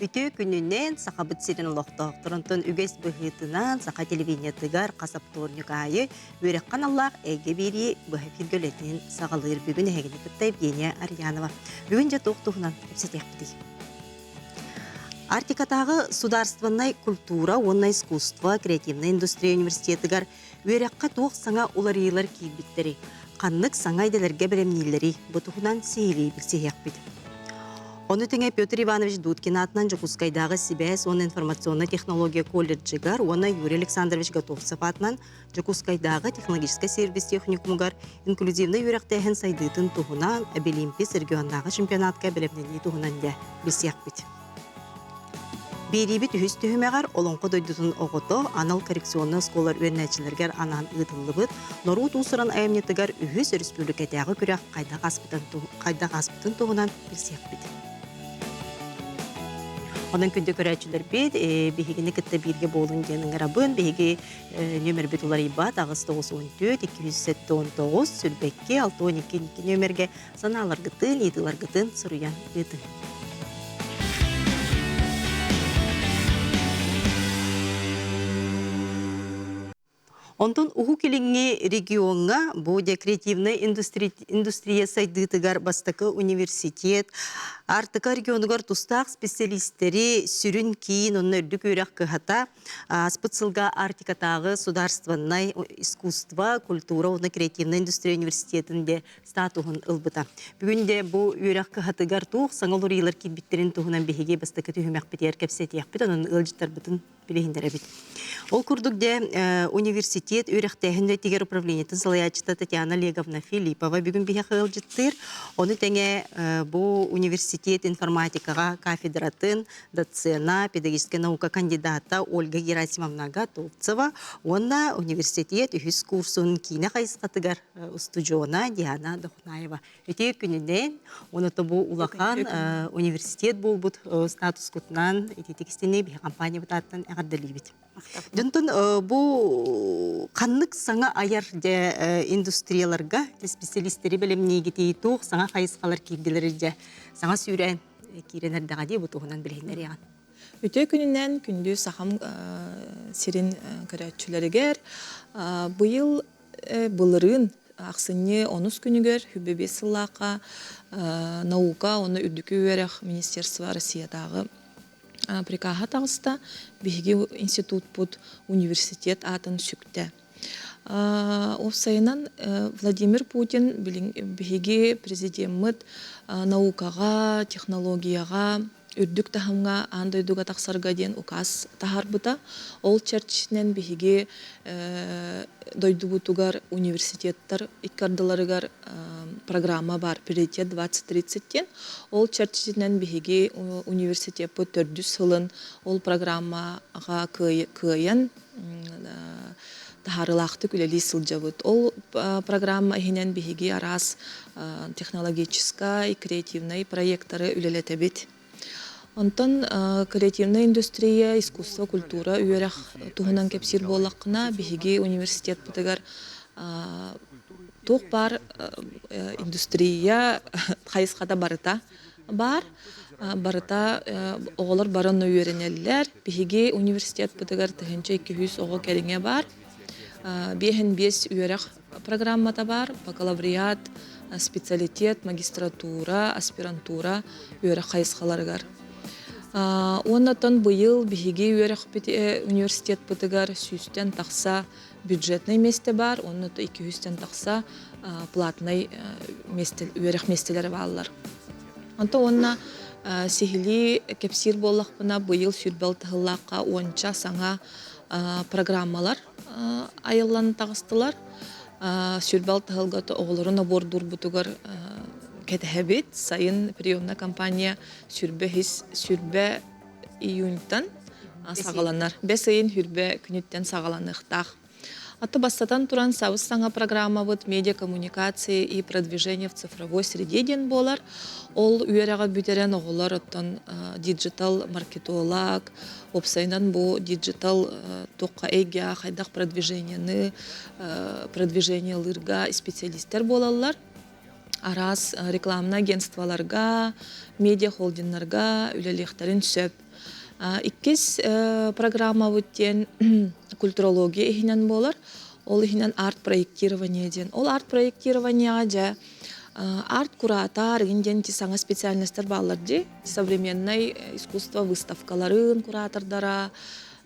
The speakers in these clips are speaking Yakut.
Үтүө күнүнэн Сахабыт сирин олохтоохторунтан үгэс быһыытынан саха телевидениетыгар хас оптуорунньук аайы үөрэххэ аналлаах эйгэ биэрии быһа эфиргэ үлэтин саҕалыыр. Бүгүн эһигини кытта Евгения Арьянова. Бүгүн дьэ туох туһунан кэпсэтиэхпитий? Арктикатааҕы судаарыстыбаннай культура уонна искусство креативнай индустрия университетыгар үөрэххэ туох саҥа уларыйыылар киирбиттэрий, ханнык саҥа идэлэргэ бэлэмнииллэрий бу туһунан сиһилии билсиһиэхпит. Ону тэҥэ Петр Иванович Дудкин аатынан Дьокуускайдааҕы сибээс уонна информационнай технология колледжыгар уонна Юрий Александрович Готовцев аатынан Дьокуускайдааҕы технологическай сервис техникумугар инклюзивнай үөрэхтээһин сайдыытын туһунан Абилимпис регионнааҕы чемпионатка бэлэмнэнии туһунан дьэ билсиэхпит. Биэриибит үһүс түһүмэҕэр Олоҥхо дойдутун оҕото анал коррекционнай оскуолалар үөрэнээччилэригэр анаан ыытыллыбыт норуот уус-уран айымньытыгар үһүс өрөспүүбүлүкэтээҕи күрэх хайдах ааспытын, хайдах ааспытын туһунан билсиэхпит. Онон күндү көрөөччүлэрбит, биһигини кытта бииргэ буолун диэн ыҥырабын. Биһиги нүөмэрбит уларыйбат 894 279 22 62 нүөмэргэ санааларгытын, ыйытыыларгытын суруйан ыытыҥ. Онтон Уһук Илиҥҥи региоҥҥа бу креативнай индустрия сайдыытыгар бастакы университет, Аартыка регионугар тустаах специалистэри сүрүн киин уонна үрдүк үөрэх кыһата ааспыт сылга Арктикатааҕы судаарыстыбаннай искусство, культура уонна креативнай индустрия университетын де статуһун ылбыта. Бүгүн де бу үөрэх кыһатыгар туох саҥа уларыйыылар киирбиттэрин туһунан биһиги бастакы түһүмэхпитигэр кэпсэтиэхпит, онон ыалдьыттарбытын билиһиннэрэбит. Ол курдук де университет үөрэхтээһин үлэтигэр управлениетын салайааччыта Татьяна Олеговна Филиппова бүгүн биһиэхэ ыалдьыттыыр. Ону тэҥэ бу университет информатикаҕа кафедратын доцена, педагогическай наука кандидата Ольга Герасимовна Готовцева уонна университет үһүс курсун киинэ хайысхатыгар устудьуона Диана Дохунаева. Үтүө күнүнэн, оното бу улахан университет буолбут статускутунан ититик истини биһи компаниябыт ааттан эҕэрдэлиибит. Дьонтон бу ханнык саҥа айар дьэ индустрияларга специалистэри бэлэмниигитий туох саҥа хайысхалар киирдилэр дьэ саҥа сүүрээн киирэн эрдэҕэ дии бу туһунан билиһиннэриэҕин. Үтүө күнүнэн күндү сахам сирин көрөөччүлэригэр быйыл былырыын ахсынньы онус күнүгэр 25 сыллаахха наука уонна үрдүкү үөрэх министерство Россиятааҕы прикаһа таҕыста. Биһиги институтпут университет аатын сүктэ. Уопсайынан Владимир Путин биһиги президеммит наукаҕа, технологияҕа үрдүк таһымҥа аан дойдуга тахсарга диэн указ таһаарбыта. Ол чэрчитинэн биһиги дойдубутугар университеттар икки ардыларыгар программа баар «Приоритет 2030» диэн. Ол чэрчитинэн биһиги университеппыт төрдүс сылын ол программаҕа кыайан таһаарыылаахтык үлэлии сылдьабыт. Ол программа иһинэн биһиги араас технологическай, креативнай проектары үлэлэтэбит. Онтон креативнай индустрия, искусство, культура, үөрэх туһунан кэпсиир буоллаххына, биһиги университетпытыгар туох баар индустрия хайысхата барыта баар. Барыта оҕолор бары онно үөрэнэллэр. Биһиги университетпытыгар 1200 оҕо кэриҥэ баар. Биэһин биэс үөрэх программата баар. Бакалавриат, специалитет, магистратура, аспирантура үөрэх хайысхаларыгар. Уонна оттон быйыл биһиги үөрэхпит университетпытыгар сүүстэн тахса бюджетнай миэстэ баар, уонна 200-тэн тахса платнай миэстэ, үөрэх миэстэлэрэ бааллар. Онтон уонна сиһилии кэпсиир буоллахпына, быйыл сүүрбэл тыһыллаахха уонча саҥа программалар айыллан таҕыстылар. Сүүрбэл тыһылга оҕолору набордуурбутугар кэтэһэбит. Сайын приемная компания сүүрбэ үһүс сүүрбэ июньтан саҕаланар. Бэс ыйын хүрбэ күнүттэн саҕаланыахтаах. Аты бастатан туран сабыс саҥа программабыт медиакоммуникации и продвижение в цифровой среде диэн буолар. Ол үөрэҕи бүтэрэн оҕолор оттон диджитал маркетолог, уопсайынан бу диджитал туохха эйгэ хайдах продвижениены продвижениелыырга специалистер буолаллар. Араас рекламнай агентстволарга, медиа-холдиннарга үлэлиэхтэрин сөп. Иккис программабыт диэн культурология иһинэн буолар. Ол иһинэн арт-проектирование диэн. Ол арт-проектированияҕа дьэ арт-куратор игин диэн саҥа специальностар бааллар дии. Современнай искусство выставкаларын куратордара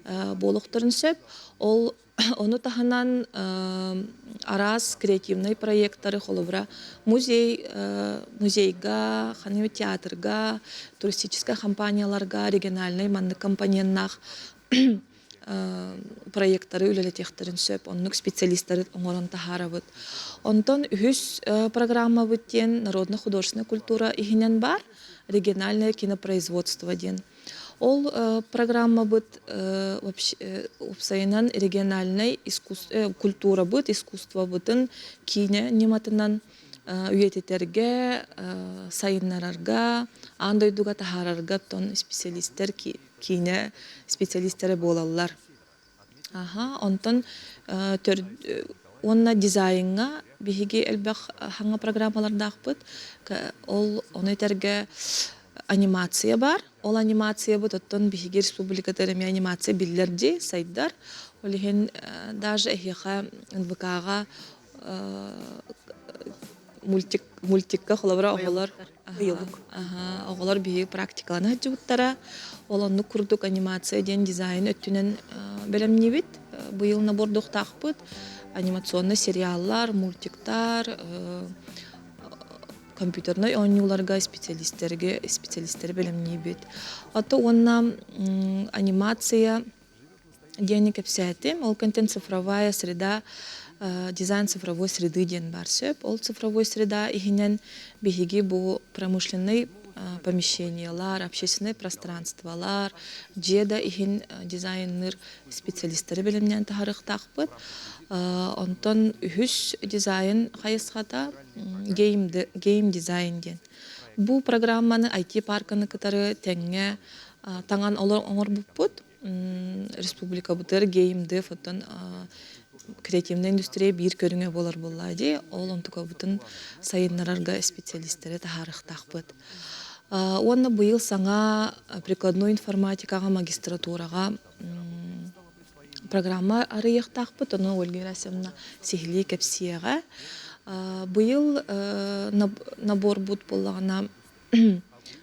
буолуохтарын сөп. Ол ону таһынан араас креативнай проекттары холобура музей музейга, ханыы театрга, туристическай компанияларга региональнай маннык компоненнаах проекттары үлэлэтиэхтэрин сөп, оннук специалистары оҥорон таһаарабыт. Онтон үһүс программабыт диэн народно-художественная культура иһинэн баар региональное кинопроизводство диэн. Ол программабыт уопсайынан региональнай культурабыт, искусствобытын киинэ ньыматынан үйэтитэргэ, сайыннарарга, аан дойдуга таһаарарга оттон специалистэр киинэ специалистэрэ буолаллар. Аха, онтон уонна дизайҥҥа биһиги элбэх хаҥа программалардаахпыт. Ол ону этэргэ анимация баар. Ол анимациябыт оттон биһиги республикатыгар эмиэ анимация биллэр дии, сайдар. Ол иһин даже эһиэхэ НВК-ҕа мультик мультикка холобура оҕолор оҕолор биһиги практикалана сылдьыбыттара. Ол оннук курдук анимация диэн дизайн өттүнэн бэлэмниибит. Быйыл набордуохтаахпыт. Анимационный сериаллар, мультиктар, компьютернай оонньууларга специалистэргэ специалистэри бэлэмниибит. Ото уонна анимация диэни кэпсээтим. Ол кэнтэн цифровая среда, дизайн цифровой среды диэн баар сөп. Ол цифровой среда иһинэн биһиги бу промышленнай помещениелар, общественнай пространстволар, дьиэ да иһин дизайнныр специалистары бэлэмнээн таһарыахтаахпыт. Онтон үһүс дизайн хайысхата гейм, гейм дизайн диэн. Бу программаны IT-парканы кытары тэҥҥэ таҥан оҥорбуппут. Республикабытыгар геймдев оттон креативнай индустрия биир көрүҥэ буолар буоллаа дии. Ол онтукабытын сайыннарарга специалистэри таһаарыахтаахпыт. Уонна быйыл саҥа прикладной информатикаҕа магистратураҕа программа арыйыахтаахпыт. Ону Ольга Герасимовна сиһилии кэпсиэҕэ. Быйыл наборбут буоллаҕына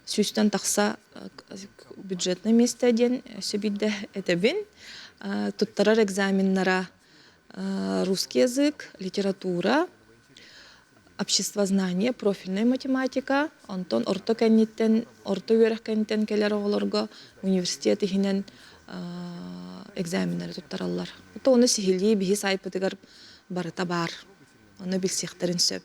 сүүстэн тахса бюджетное место диэн өссө биирдэ этэбин. Туттарар экзаменнара русский язык, литература, обществознание, профильная математика, онтон орто кэнниттэн, орто үөрэх кэнниттэн кэлэр оҕолорго университет иһинэн экзаменнары туттараллар. То ону сиһилии биһи сайтпытыгар барыта баар. Ону билсиэхтэрин сөп.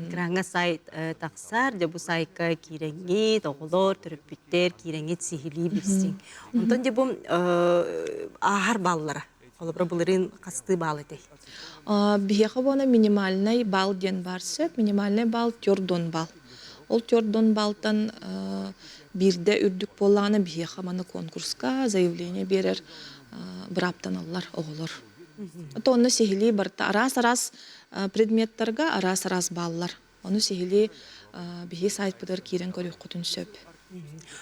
Экраҥҥа сайт тахсар, дьэ бу сайтка киирэҥҥит, оҕолор, төрөппүттэр киирэҥҥит сиһилии билсиҥ. Онтон дьэ бу ааһар баллара. Холобура былырыын хастыы баал этэй? Биһиэхэ буона минимальный балл диэн баар сөп. Минимальный балл 4 балл. Ол 4 баллтан биирдэ үрдүк буоллаҕына биһиэхэ маны конкурска заявление биэрэр бырааптаналлар оҕолор. То онно сиһилии барыта араас-араас предметтарга араас-араас бааллар. Ону сиһилии биһи сайтпытыгар киирэн көрүөххүтүн сөп.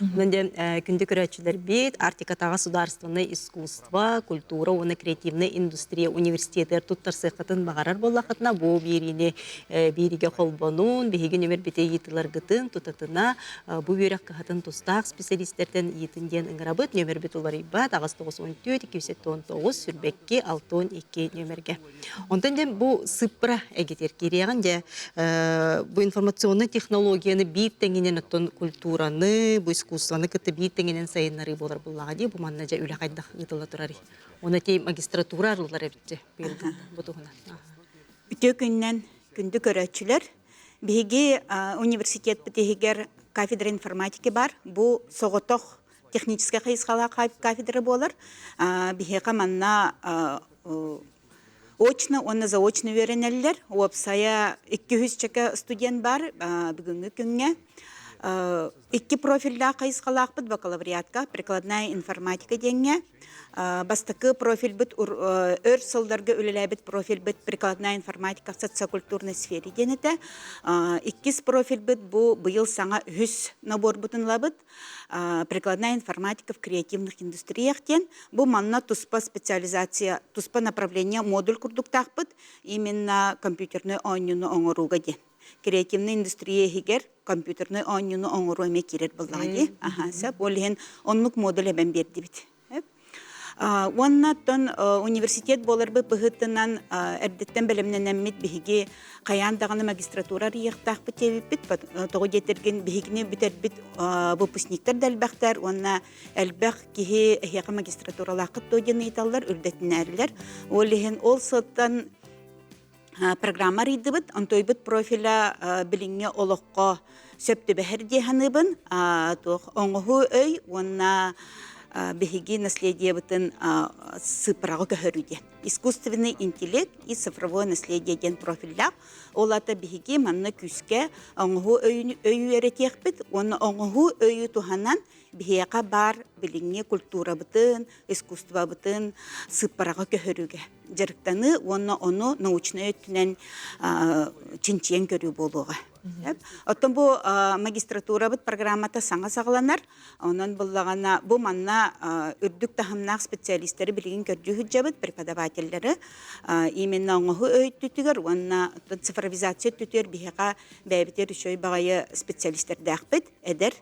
Онон дьэ күндү көрөөччүлэрбит Арктикатааҕы судаарыстыбаннай искусство, культура уонна креативнай индустрия университетыгар туттарсыаххытын баҕарар буоллаххытына, бу биэриини биэриигэ холбонуун, биһиги нүмербити ыйытыыларгытын тутатына бу үөрэх кыһатын тустаах специалистэртэн ыйытын диэн ыҥырабыт. Нүөмэрбит уларыйбат 894 219 сүүрбэкки 62 нүөмэргэ. Онтон дьэ бу сыппыра эгитир киириэҕин дьэ бу информационнай технологияны биир тэҥинэн оттон культураны, бу искусствоны кытта биир тэҥинэн сайыннарыы буолар буллаҕа дии бу манна дьэ үлэ хайдах ыытылла турарый? Уонна ти магистратура арыллар эбит быйылгы бу туһунан. Үтүө күннэн күндү көрөөччүлэр. Биһиги университетпит иһигэр кафедра информатики бар. Бу соҕотох техническэй хайысхалаах кафедра буолар. Биһиэхэ манна очно уонна заочно үөрэнэллэр. Уопсайа 200 чэкэ студент бар бүгүҥҥү күҥҥэ. Икки профильдаах хайысхалаахпыт бакалавриатка прикладная информатика диэҥҥэ. Бастакы профильбыт өр сылларга үлэлээбит профильбыт прикладная информатика в социокультурной сфере диэн этэ. Иккис профильбыт бу быйыл саҥа үһүс наборбутун ылабыт. Прикладная информатика в креативных индустриях диэн. Бу манна туспа специализация, туспа направление модуль курдуктаахпыт. Именно компьютернай оонньууну оҥорууга диэн. Креативный индустрия иһигэр компьютернай оонньууну оҥоруу эмиэ киирэр буоллаҕа дии. Аха, сөп. Ол иһин оннук модуль эбэн биэрдибит. Уонна оттон университет буоларбыт быһыытынан эрдэттэн бэлэмнэнэммит биһиги хайаан даҕаны магистратура арыйыахтаахпыт диэбиппит. Тоҕо диэтэргин биһигини бүтэрбит выпускниктар да элбэхтэр уонна элбэх киһи эһиэхэ магистратуралааххыт дуо диэн ыйыталлар, үрдэтинээрилэр. Ол иһин ол сылтан программа арыйдыбыт. Онтуойбут профиля билиҥҥи олоххо сөп түбэһэр дии саныыбын. Туох оҥоһуу өй уонна биһиги наследиебытын сыыппараҕа көһөрүү диэн. Искусственный интеллект и цифровое наследие диэн профильдаах. Ол аата биһиги манна күүскэ оҥоһуу өйү үөрэтиэхпит уонна оҥоһуу өйү туһанан биһиэхэ баар билиҥҥи культурабытын, искусствобытын сыыппараҕа көһөрүүгэ дьарыктаныы уонна ону научнай өттүнэн чинчийэн көрүү буолуоҕа. Оттон бу магистратурабыт программата саҥа саҕаланар. Онон буллаҕына бу манна үрдүк таһымнаах специалистары билигин көрдүү сылдьабыт, преподавателлары именно оҥоһуу өттүтүгэр уонна цифровизация өттүтүгэр биһиэхэ бэйэбитигэр үчүгэй баҕайы специалистэрдээхпит, эдэр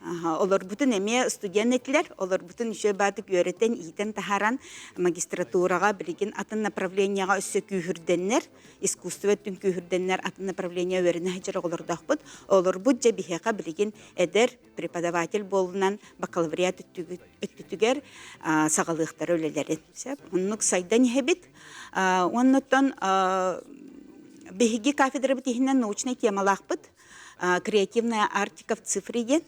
Олорбутун эмиэ студент этилэр, олорбутун үчүгэй баатык үөрэтэн, иитэн таһааран магистратураҕа билигин атын направлениеҕа өссө күүһүрдэннэр, искусство өттүн күүһүрдэннэр атын направление үөрэнэ сылдьар оҕолордоохпут. Олорбут дьэ биһиэхэ билигин эдэр преподаватель буолунан бакалавриат өттүтүгэр саҕалыахтара үлэлэрин. Сөп. Оннук сайдан иһэбит. Оннуттан биһиги кафедрабыт иһинэн научнай темалаахпыт. Креативная Арктика в цифре диэн.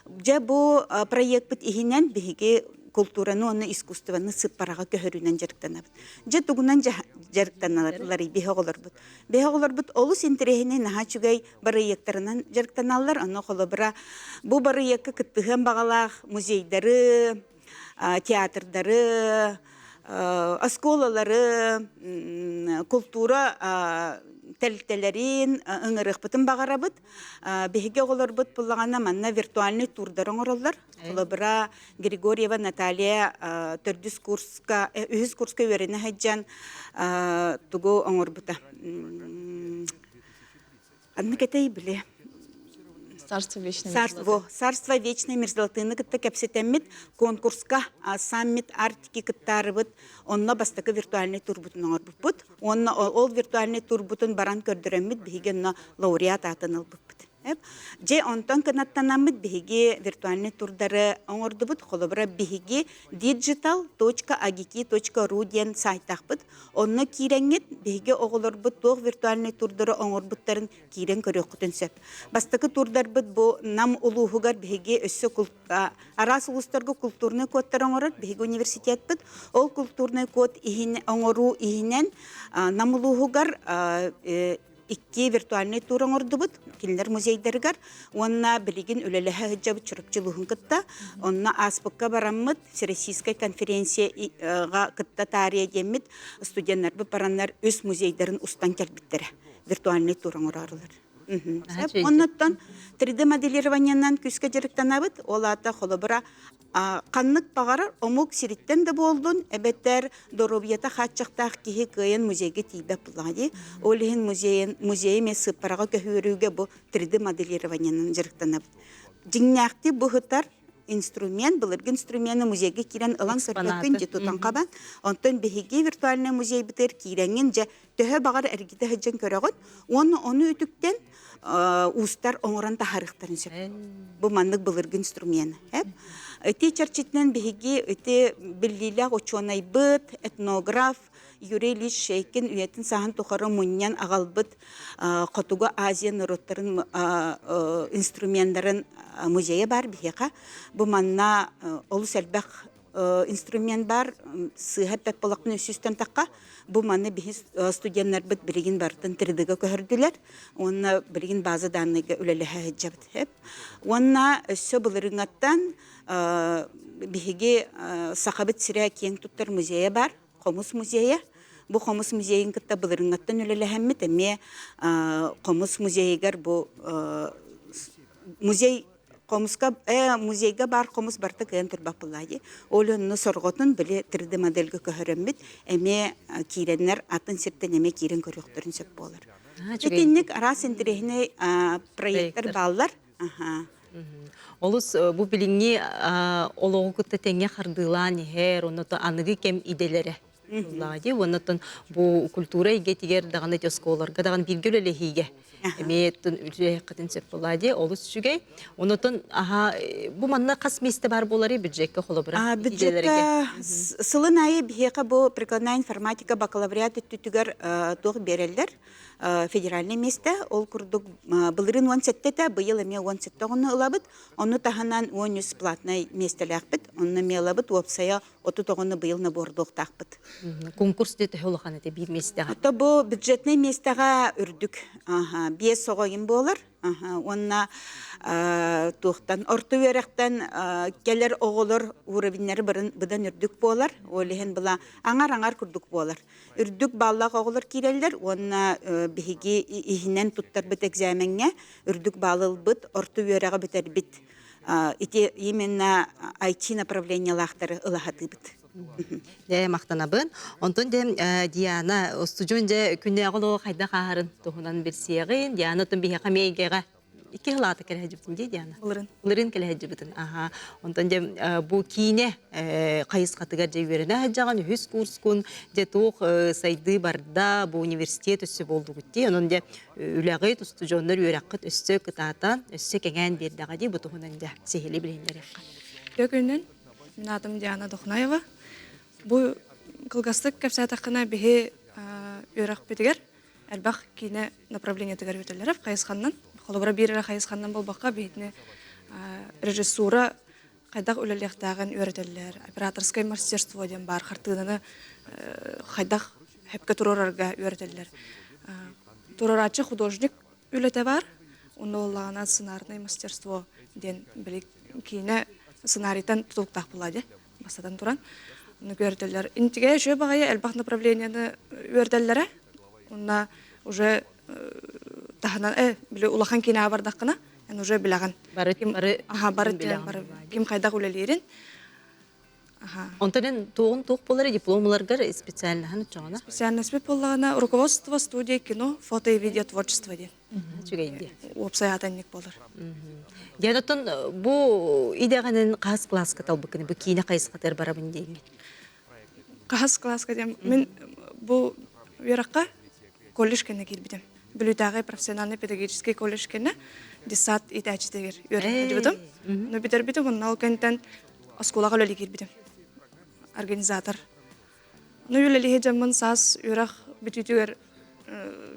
Дьэ бу проекпыт иһинэн биһиги култуураны уонна искусствоны сыппараҕа көһөрүүнэн дьарыктанабыт. Дьэ тугунан дьарыктаналларый биһи оҕолорбут? Биһи оҕолорбут олус интэриэһинэй наһаа үчүгэй бырайыактарынан дьарыктаналлар. Онно холобура бу бырайыакка кыттыһыан баҕалаах музейдары, театрдары, оскуолалары, култуура тэрилтэлэрин ыҥырыахпытын баҕарабыт. Биһиги оҕолорбут буллаҕына манна виртуальный турдары оҥороллор. Холобура, Григорьева Наталья төрдүс курска, үһүс курска үөрэнэ сылдьан тугу оҥорбута. Аннык этэй били Царство вечной мерзлоты. Царство вечной мерзлотыны кытта кэпсэтэммит конкурска саммит Арктики кыттаарыбыт онно бастакы виртуальный турбутун оҥорбуппут. Уонна ол виртуальный турбутун баран көрдөрөммүт биһиги онно лауреат аатын ылбыппыт. Дьэ онтон кынаттанаммыт биһиги виртуальный турдары оҥордубут. Холобура биһиги digital.agiki.ru диэн сайтаахпыт. Онно киирэҥҥит биһиги оҕолорбут туох виртуальный турдары оҥорбуттарын киирэн көрүөххүтүн сөп. Бастакы турдарбыт бу Нам улууһугар биһиги өссө араас улуустарга культурнай кодтар оҥорор биһиги университетпыт. Ол культурнай код иһин оҥоруу иһинэн Нам улууһугар икки виртуальнай тур оҥордубут кинилэр музейдарыгар уонна билигин үлэлэһэ сылдьабыт Чурапчы улууһун кытта. Онно ааспыкка бараммыт Всероссийскай конференцияҕа кытта таарыйа диэммит студеннарбыт бараннар үс музейдарын устан кэлбиттэрэ виртуальнай тур оҥороорулар. Оннуттан 3D моделированиенан күүскэ дьарыктанабыт. Ол аата холобура ханнык баҕарар омук сириттэн да буоллун, эбэтэр доруобуйата хааччахтаах киһи кыайан музейга тиийбэт буоллаҕа дии. Ол иһин музейын музейы эмиэ сыыппараҕа көһүөрүүгэ бу 3D моделированиенан дьарыктанабыт. Дьиҥнээхтик быһытар инструмент, былыргы инструмены музейга киирэн ылан көрбөккүн дьэ тутан хабан. Онтон биһиги виртуальнай музейбытыгар киирэҥҥин дьэ төһө баҕар эргитэ сылдьан көрөҕүн уонна ону үтүктэн уустар оҥорон таһаарыахтарын сөп. Бу маннык былыргы инструмент. Ити чэрчитинэн биһиги ити биллиилээх учуонайбыт, этнограф Юрий Ильич Шейкин үйэтин сааһын тухары мунньан аҕалбыт Хотугу Азия норуоттарын инструменнарын музейа баар биһиэхэ. Бу манна олус элбэх. инструмент бар сыыһа эппэт буоллахпына үсүстэн тахха бу маны биһи студеннарбыт билигин барытын 3D-га көһөрдүлэр уонна билигин база данныйга үлэлэһэ сылдьабыт сөп. Уонна өссө былырыҥаттан биһиги Сахабыт сирэ киэҥ туттар музейа бар, хомус музейа. Бу хомус музейын кытта былырыҥаттан үлэлэһэммит эмиэ хомус музейыгар бу музей хомуска музейга баар хомус барыта кыайан турбат буоллаа дии. Ол онно сорҕотун били 3D модельга көһөрөммүт эмиэ киирэннэр атын сиртэн эмиэ киирэн көрүөхтэрин сөп буолар. Итинник араас интэриэһинэй проекттар бааллар. Олус бу билиҥҥи олоҕу кытта тэҥҥэ хардыылаан иһэр, онно аныгы кэм идэлэрэ буоллаҕа дии. Уонна бу культура эйгэтигэр даҕаны оскуолаларга даҕаны бииргэ үлэлэһиигэ эмиэ үлэлэһиэххитин сөп буоллаҕа дии. Олус үчүгэй. Онотон аха бу манна хас миэстэ баар буоларый бюджекка холобура Бюджекка сылын аайы биһиэхэ бу прикладная информатика бакалавриат өттүтүгэр туох биэрэллэр федеральный миэстэ. Ол курдук былырыын 17-тэ, быйыл эмиэ 17 оҕону ылабыт. Ону таһынан 13 платнай миэстэлээхпит. Онно эмиэ ылабыт. Уопсайа 30 оҕону быйыл набордуохтаахпыт. Конкурс төһө улахан этэ биир миэстэҕэ? Ото бу бюджетный миэстэҕэ үрдүк. Биэс оҕо им буолар. Уонна туохтан орто үөрэхтэн кэлэр оҕолор уровеннары быдан үрдүк буолар. Ол иһин была аҥар-аҥар курдук буолар. Үрдүк бааллаах оҕолор киирэллэр уонна биһиги иһинэн туттарбыт экзамеҥҥа үрдүк баал ылбыт, орто үөрэҕи бүтэрбит ити именно IT направлениелаахтары ылаһатыыбыт. Дьэ, махтанабын. Онтон дьэ, Диана, устудьуон дьэ күннээҕи олоҕу хайдах ааһарын туһунан билсиэҕин. Диана, оттон биһиэхэ эмиэ эйгэҕэ икки сыл аата кэлэ сылдьыбытын дии, Диана? Былырын. Былырын кэлэ сылдьыбытын. Аха. Онтон дьэ, бу киинэ хайысхатыгар дьэ үөрэнэ сылдьаҕын, үһүс курскун, дьэ туох сайдыы барда, бу университет өссө буолдугут дии. Онон дьэ үлэҕит, устудьуоннар үөрэххит өссө кытаатан, өссө кэҥээн биэрдэҕэ дии, бу туһунан дьэ сиһилии билиһиннэриэххэ. Үтүө күнүнэн. Мин аатым Диана Дохнаева. Бу кылгастык кэпсээтэххинэ биһи үөрэхпитигэр элбэх киинэ направлениетыгар үөтэллэрэ хайысханнан. Холобура биир эрэ хайысханнан буолбакка биһитини режиссура хайдах үлэлиэхтээҕин үөрэтэллэр. Операторское мастерство диэн баар хартыынаны хайдах сөпкө туруорарга үөрэтэллэр. Туруорааччы художник үлэтэ баар. Онно буоллаҕына сценарное мастерство диэн били киинэ сценарийтан тутулуктаах буолла дии бастатан туран. Ону үөрэтэллэр. Интигэ үчүгэй баҕайы элбэх направлениены үөрэтэллэрэ. Онно уже таһынан били улахан киинэҕэ бардаххына эн уже билэҕин. Бары бары аха бары бары ким хайдах үлэлиирин. Онтон эн туоҕун туох буолар дипломуларгар специальноһын оччоҕуна? Специальность буоллаҕына руководство студия кино, фото и видео творчество диэн. Үчүгэй дии. Уопсай аатанньык буолар. Диэн оттон бу идэҕинэн хаһыс кылааска талбыккын бу киинэ хайысхатыгар барабын диэҥҥин? Хаһыс кылааска диэн мин бу үөрэххэ колледж кэннэ киирбитим. Бүлүүтээҕи профессиональный педагогический колледж кэннэ детсад иитээччитигэр үөрэнэ Но бүтэрбитим уонна ол кэнниттэн оскуолаҕа үлэлии киирбитим. Организатор. Ну үлэлиһи дьоммун саас үөрэх бүтүүтүгэр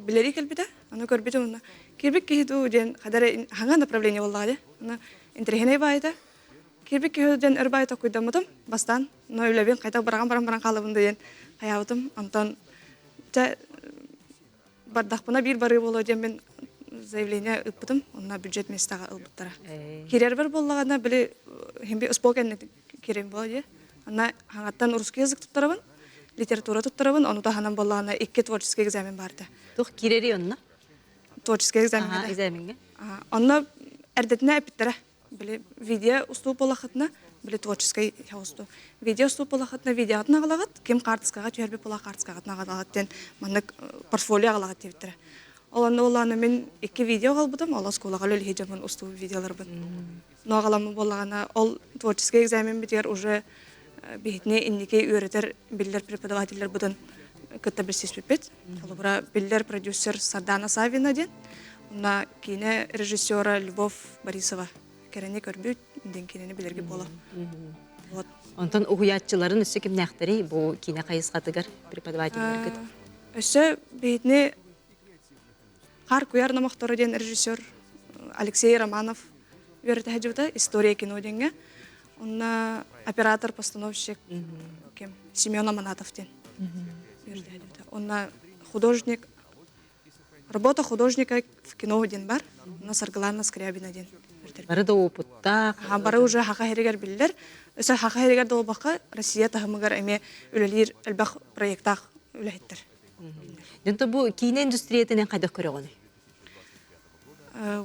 билэрии кэлбитэ. Аны көрбүтүм уонна киирбит киһи дуу диэн хадара хаҥа направление буоллаҕа дии. Аны интэриэһинэй баайыта. Киирбит киһи диэн өр баайы толкуйдаммытым бастаан. Но үлэбин хайдах быраҕан баран баран хаалабын да диэн хайаабытым. Онтон дьэ бардахпына биир барыы буолуо диэн мин заявление ыыппытым. Онно бюджет миэстэҕэ ылбыттара. Киирэрбэр буоллаҕына били химби СПО кэннэ киирэн буола дии. Онно хаҥаттан русский язык туттарабын, литература туттарабын, ону таһынан буоллаҕына икки творческий экзамен баар этэ. Туох киирэрий онно? Творческий экзамеҥҥа. Экзамеҥҥа. Онно эрдэтинэ эппиттэрэ. Били видео устуу буолахытына, били творческий устуу. Видео устуу буолахытына видеоҕытын аҕалаҕыт, ким хаартыскаҕа түһэрбит буола хаартыскаҕытын аҕалаҕыт диэн маннык портфолио аҕалаҕыт диэбиттэрэ. Ол онно буоллаҕына мин икки видео аҕалбытым, ол оскуолаҕа үлэлиһи дьоммун устуу видеоларбын. Но аҕаламмыт буоллаҕына, ол творческий экзаменбитигэр уже биһитини инники үөрэтэр биллэр преподавателлэрбытын кытта билсиспиппит. Холобура, биллэр продюсер Сардана Савина диэн, онно киинэ режиссера Любовь Борисова кэрэни көрбүт диэн кинини билэргэ буола. Вот. Онтон уһуйааччыларын өссө кимнээхтэрий бу киинэ хайысхатыгар преподавателлэргит? Өссө биһитини Хаар куйаар номохторо диэн режиссер Алексей Романов үөрэтэ сылдьыбыта «История кино» диэҥҥэ. Онно оператор, постановщик ким Семен Аманатов диэн үөрдээбитэ. Онно художник работа художника в кино диэн бар. Онно Саргылана Скрябина диэн Бары да опыттаах. Бары уже хаха хэригэр биллэр. Өсө хаха хэригэр долбакка Россия таһымыгар эмиэ үлэлиир элбэх проектаах үлэһиттэр. Дьонто бу киинэ индустриятынан хайдах көрөҕүнүй?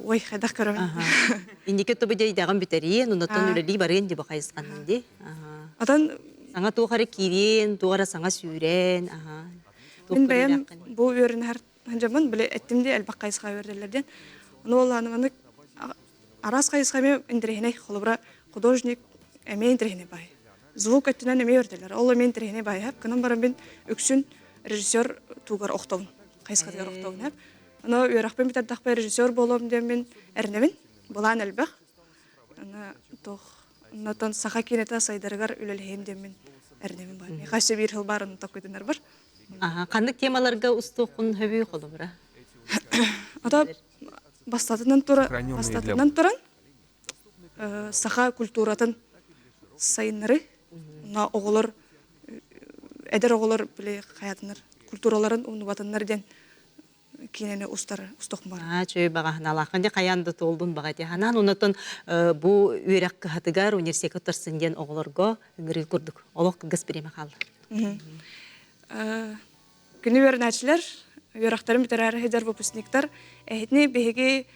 Ой, хайдах көрөбүн. Инники тобу дьайдаҕын бүтэриэн, оннотон үлэлии барыан дии бу хайысханнан дии. Отон саҥа туох эрэ киириэн, туох эрэ саҥа сүүрэн, аха. Мин бэйэм бу үөрэнэр дьоммун били эттим дии элбэх хайысха үөрдэллэр диэн. Ону буоллаҕына маннык араас хайысха эмиэ интэриэһинэй. Холобура, художник эмиэ интэриэһинэй баай. Звук өттүнэн эмиэ үөрдэллэр. Ол эмиэ интэриэһинэй баай. Кынан баран мин үксүн режиссер тугар охтобун. Хайысхатыгар охтобун. Аны үөрэхпин бүтэрдэхпэ режиссер буолуом диэммин эрэнэбин. Былаан элбэх. Аны туох оннотон саха киинэтэ сайдарыгар үлэлэһиэм диэммин эрэнэбин баар. Миэхэ өссө биир сыл баар онно токкуйданар бар. Аха, ханнык темаларга устуоххун хөбүй холобура? Ата бастатынан тура бастатынан туран саха культуратын сайыннары уна оҕолор эдэр оҕолор били хаятынар культураларын умнубатыннар диэн киинэни устар устуох бар. Аа, чөй баҕаһыналааххын дьэ хайаан да туолдун баҕа ити ханаан онотон бу үөрэх кыһатыгар университекка туттарсын диэн оҕолорго ыҥырыы курдук олох кылгас бириэмэ хаалла. Күнү үөрэнээччилэр, үөрэхтэрин бүтэрээри сылдьар выпускниктар эһитини биһиги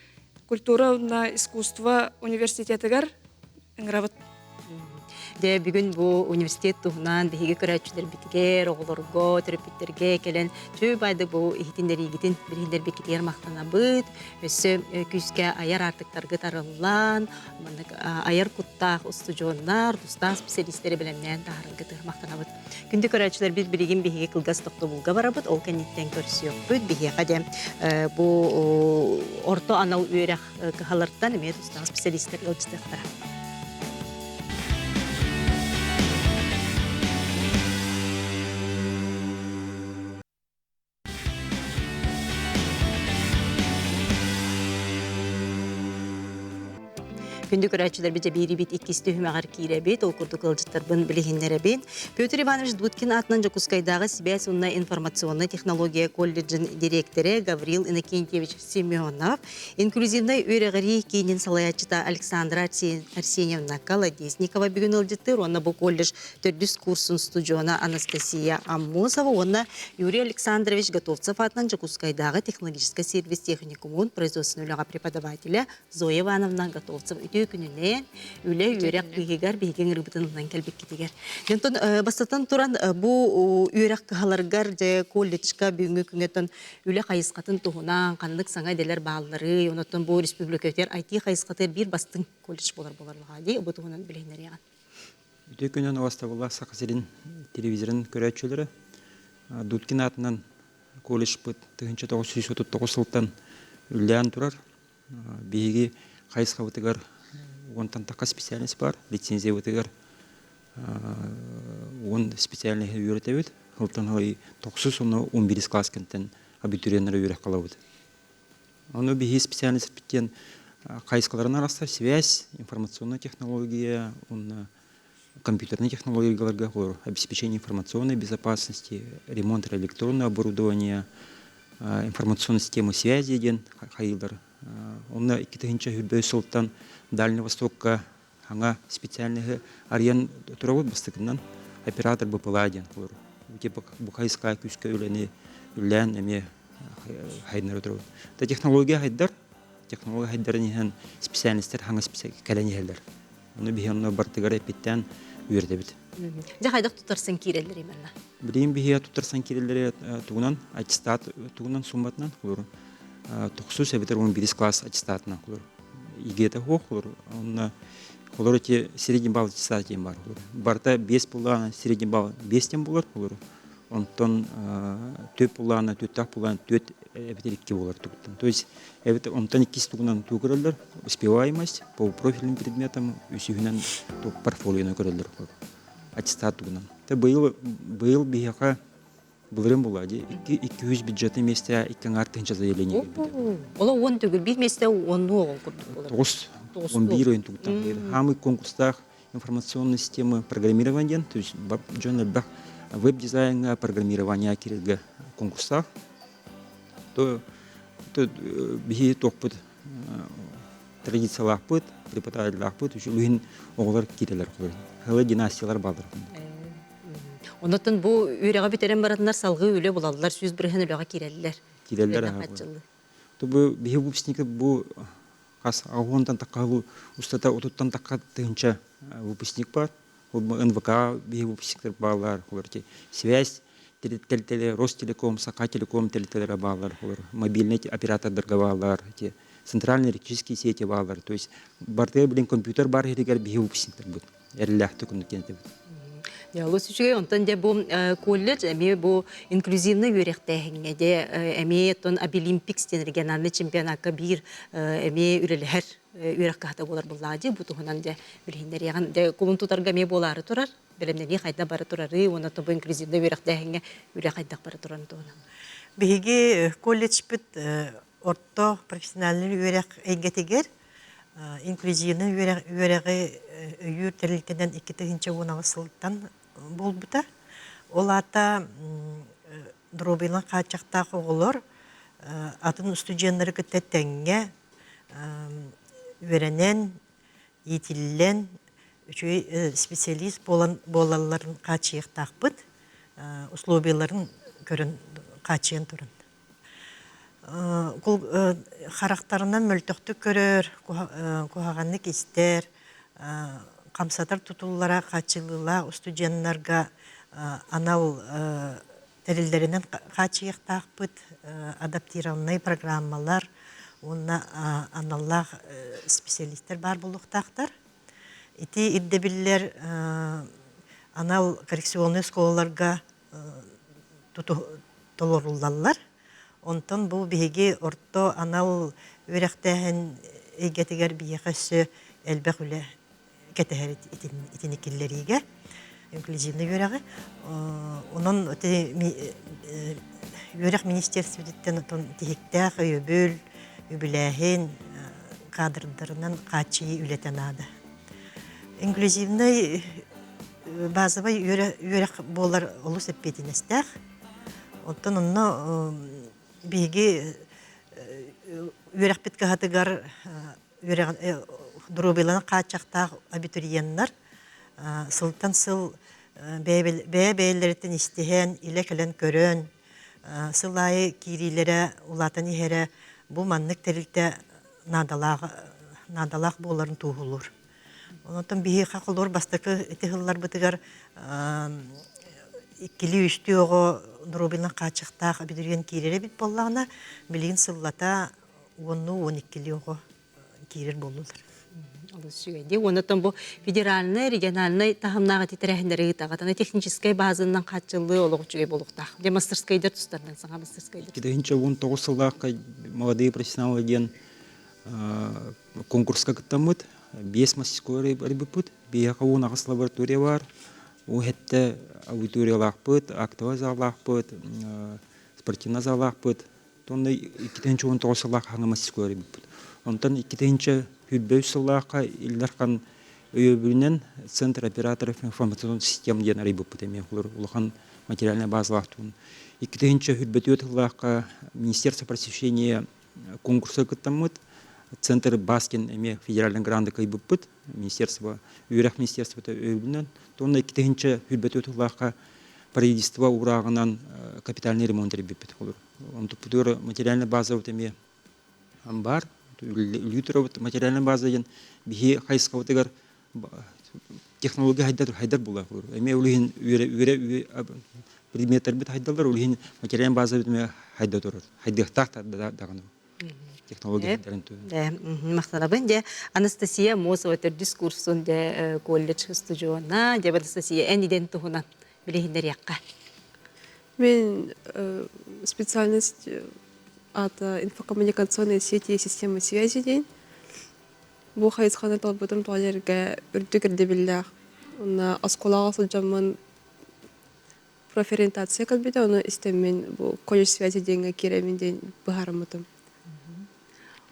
культура уонна искусство университетыгар ыҥырабыт. Дьэ, бүгүн бу университет туһунан биһиги көрөөччүлэрбитигэр, оҕолорго, төрөппүттэргэ кэлэн чүй байды бу иһитиннэриигитин билиһиннэрбиккитигэр махтанабыт. Өссө күүскэ айар аартыктаргыт арыллан, маннык айар куттаах устудьуоннар, тустаах специалистэри бэлэмнээн таһаараргытыгар махтанабыт. Күндү көрөөччүлэрбит билигин биһиги кылгас тохтобулга барабыт, ол кэнниттэн көрсүөхпүт. Биһиэхэ дьэ бу орто анал үөрэх кыһалартан эмиэ тустаах специалистар ыалдьытыахтара. Күндү көрөөччүлэрбит дьэбиирибит иккис түһүмэҕэр киирэбит. Ол курдук ыалдьыттарбын билиһиннэрэбин. Петр Иванович Дудкин аатынан Дьокуускайдааҕы сибээс уонна информационнай технология колледжын дириэктэрэ Гаврил Иннокентьевич Семенов, инклюзивнай үөрэҕирии киинин салайааччыта Александра Арсеньевна Колодезникова бүгүн ыалдьыттыыр уонна бу колледж төрдүс курсун студиона Анастасия Аммосова уонна Юрий Александрович Готовцев аатынан Дьокуускайдааҕы технологическай сервис техникумун производственнай үлэҕэ преподавателэ Зоя Ивановна Готовцев үтүө күнүнэн үлэ үөрэх быыһыгар биһиги ыҥырыыбытын ылынан кэлбиккитигэр. Онтон бастатан туран бу үөрэх кыһаларыгар дьэ колледжка бүгүҥҥү күҥҥэ үлэ хайысхатын туһунан ханнык саҥа идэлэр баалларый, онтон бу республикатыгар IT хайысхатыгар биир бастыҥ колледж буолар буолар дии бу туһунан билиһиннэриэҕин. Үтүө күнүнэн убастабыллаах Саха сирин телевизорын көрөөччүлэрэ Дудкин аатынан колледжпыт 1939 сылтан үлэлээн турар. Биһиги хайысхабытыгар уонтан тахха специальность баар, лицензиябытыгар уон специальноһы үөрэтэбит. Сылтан ылай тохсус уонна он бирис класс кэнтэн абитуриеннары үөрэх ылабыт. Ону биһиги специальность диэн хайысхаларын арахсар связь, информационная технология уонна компьютерные технологияларга обеспечение информационной безопасности, ремонт электронного оборудования, информационной системы связи диэн хайыылар. Онно 2000 сылтан Дальний Востокка хаҥа специальноһы арыйан турабыт бастакынан оператор БПЛА диэн холор. Бу хайысха күүскэ үлэни үлэлээн эмиэ хайыннара турабыт. Технология хайдар, технология хайдарын иһэн специальностар хаҥа кэлэн иһэллэр. Ону биһи онно бартыгар эппиттэн үөрдэбит. Дьэ хайдах тутарсан киирэллэр именно? Билигин биһиэ тутарсан киирэллэри тугунан аттестат тугунан сумматынан холор тохсус эбэтэр он бирис класс аттестатынан холор ИГЭ-тэ суох холор онно холор эти средний балл аттестат диэн бар холор барыта биэс буллаҕына средний балл биэстэн булар холор онтон түөрт буллаҕына түөртээх буллаҕына түөрт эбэтэр икки буолар тугуттан то есть эбэтэр онтон иккис тугунан тугу көрөллөр успеваемость по профильным предметам үсүһүнэн портфолиону көрөллөр аттестат тугунан те быйыл быйыл биһиэхэ былырыын буолла дии икки икки үс бюджетный миэстэ икки аҥаар тыһыынча заявление кэлбитэ Ола уон төгүл биир миэстэ уоннуу оҕол курдук буолар. Тоҕус он биир ойун тугуттан хаамый конкурстаах. информационные системы программирования диэн, то есть дьон элбэх веб-дизайнга, программирования киирэргэ конкурстаах. То биһи туохпут традициялаахпыт, преподавателлаахпыт, үчүгүн оҕолор киирэлэр Хылы династиялар баалар. Онотон бу үөрэҕи бүтэрэн бараннар салгыы үлэ булаллар, 100% үлэҕэ киирэллэр. Киирэллэр. Бу биһи выпускники бу хас аҕыһуонтан тахха устата отуттан тахха тыһынча выпускник бар. НВК биһи выпускниктар бааллар, связь тэрилтэлэр, Ростелеком, Сахателеком тэрилтэлэрэ бааллар, мобильный оператордарга бааллар, центральные электрические сети бааллар. То есть бартыгар билин компьютер бар иһигэр биһи выпускниктарбыт эрэллээхтик оннук диэн Олус үчүгэй. Онтон дьэ бу колледж эмиэ бу инклюзивный үөрэхтээһиҥҥэ дьэ эмиэ оттон Абилимпикс диэн региональный чемпионакка биир эмиэ үлэлэһэр үөрэх кыһата буолар буоллаҕа дии. Бу туһунан дьэ билиһиннэриэҕин. Дьэ кулун тутарга эмиэ буолаары турар. Бэлэмнэнии хайдах бара турарый уонна бу инклюзивный үөрэхтээһиҥҥэ үлэ хайдах бара турарын туһунан. Биһиги колледжпыт орто профессиональнай үөрэх эйгэтигэр инклюзивнай үөрэҕи өйүүр тэрилтэнэн 2018 сылтан буолбута. Ол аата доруобуйаларын хааччахтаах оҕолор атын устудьуоннары кытта тэҥҥэ үөрэнэн, иитиллэн, үчүгэй специалист буолан буолалларын хааччыйыахтаахпыт, условияларын көрөн хааччыйан туран. Харахтарынан мөлтөхтүк көрөр, куһаҕаннык истэр, хамсатар тутуллара хааччыллыылаах устудьуоннарга анал тэриллэринэн хааччыйыахтаахпыт, адаптированнай программалар уонна аналлаах специалистар баар буолуохтаахтар. Ити ирдэбиллэр анал коррекционнай оскуолаларга толоруллаллар. Онтон бу биһиги орто анал үөрэхтээһин эйгэтигэр биһиэхэ өссө элбэх үлэ кэтэһэр итини киллэриигэ инклюзивный үөрэҕи. Онон үөрэх министерствотыттан тиһиктээх өйөбүл, үбүлээһин кадрдарынан хааччыйыы үлэтэ наада. Инклюзивный базовай үөрэх буолар олус эппиэтинэстээх. Оттон онно биһиги үөрэхпит кыһатыгар доруобуйаларын хааччахтаах абитуриеннар сылтан сыл бэйэ-бэйэлэриттэн истиһэн, илэ кэлэн көрөн, сыл аайы киириилэрэ улаатан иһэрэ бу маннык тэрилтэ наадалаах буоларын туоһулуур. Онтон биһиэхэ холобур бастакы ити сылларбытыгар иккилии-үстүү оҕо доруобуйанан хааччахтаах абитуриент киирэр эбит буоллаҕына, билигин сыллата уоннуу-уон иккилии оҕо киирэр буоллулар. Олус үчүгэй. Уонна бу федеральнай, региональнай таһымнаах ити тэрээһиннэри ыытаҕытына техническэй базанан хааччыллыы олох үчүгэй буолуохтаах. Дьэ мастерскайдар тустарынан саҥа мастерскайдар. 2019 сыллаахха молодые профессионалы диэн конкурска кыттаммыт. Биэс мастерской арыйбыппыт. Биһиэхэ 18 лаборатория бар. Ол хэттэ аудиториялаахпыт, актовай заллаахпыт, спортивнай заллаахпыт. Онно 2019 сыллаах хаҥа мастерской арыйбыппыт. Онтон 2023 сыллаахха Ил Дархан өйөбүлүнэн Центр операторов информационных систем диэн арыйбыппыт эмиэ улахан материальная базалаах туун. 2024 сыллаахха Министерство просвещения конкурса кыттаммыт Центр Баскин эмиэ федеральный гранды кыайбыппыт министерство үөрэх министерствота өйөбүлүнэн уонна 2024 сыллаахха правительство уурааҕынан капитальный ремонт тэрийбиппит олор онтуппутугар материальная базабыт эмиэ баар үлүү турабыт материальная база диэн биһи хайысхабытыгар технология хайдар хайдар буолар эмиэ ол иһин үөрэ үөрэ предметтэрбит хайдаллар ол иһин материальная базабыт эмиэ хайда турар хайдыахтаах даҕаны технология Махтанабын дьэ Анастасия Мосова төрдүс курсун дьэ колледж устудьуона дьэ Анастасия эн идэн туһунан билиһиннэриэххэ. Мен специальность ата инфокоммуникационные сети и системы связи диэн. Бу хайысханы талбытым туалерга үрдүк ирдэбиллээх. Онно оскуолаҕа сылдьаммын профориентация кэлбитэ, ону истэммин бу колледж связи диэҥҥэ киирэммин диэн быһаарыммытым.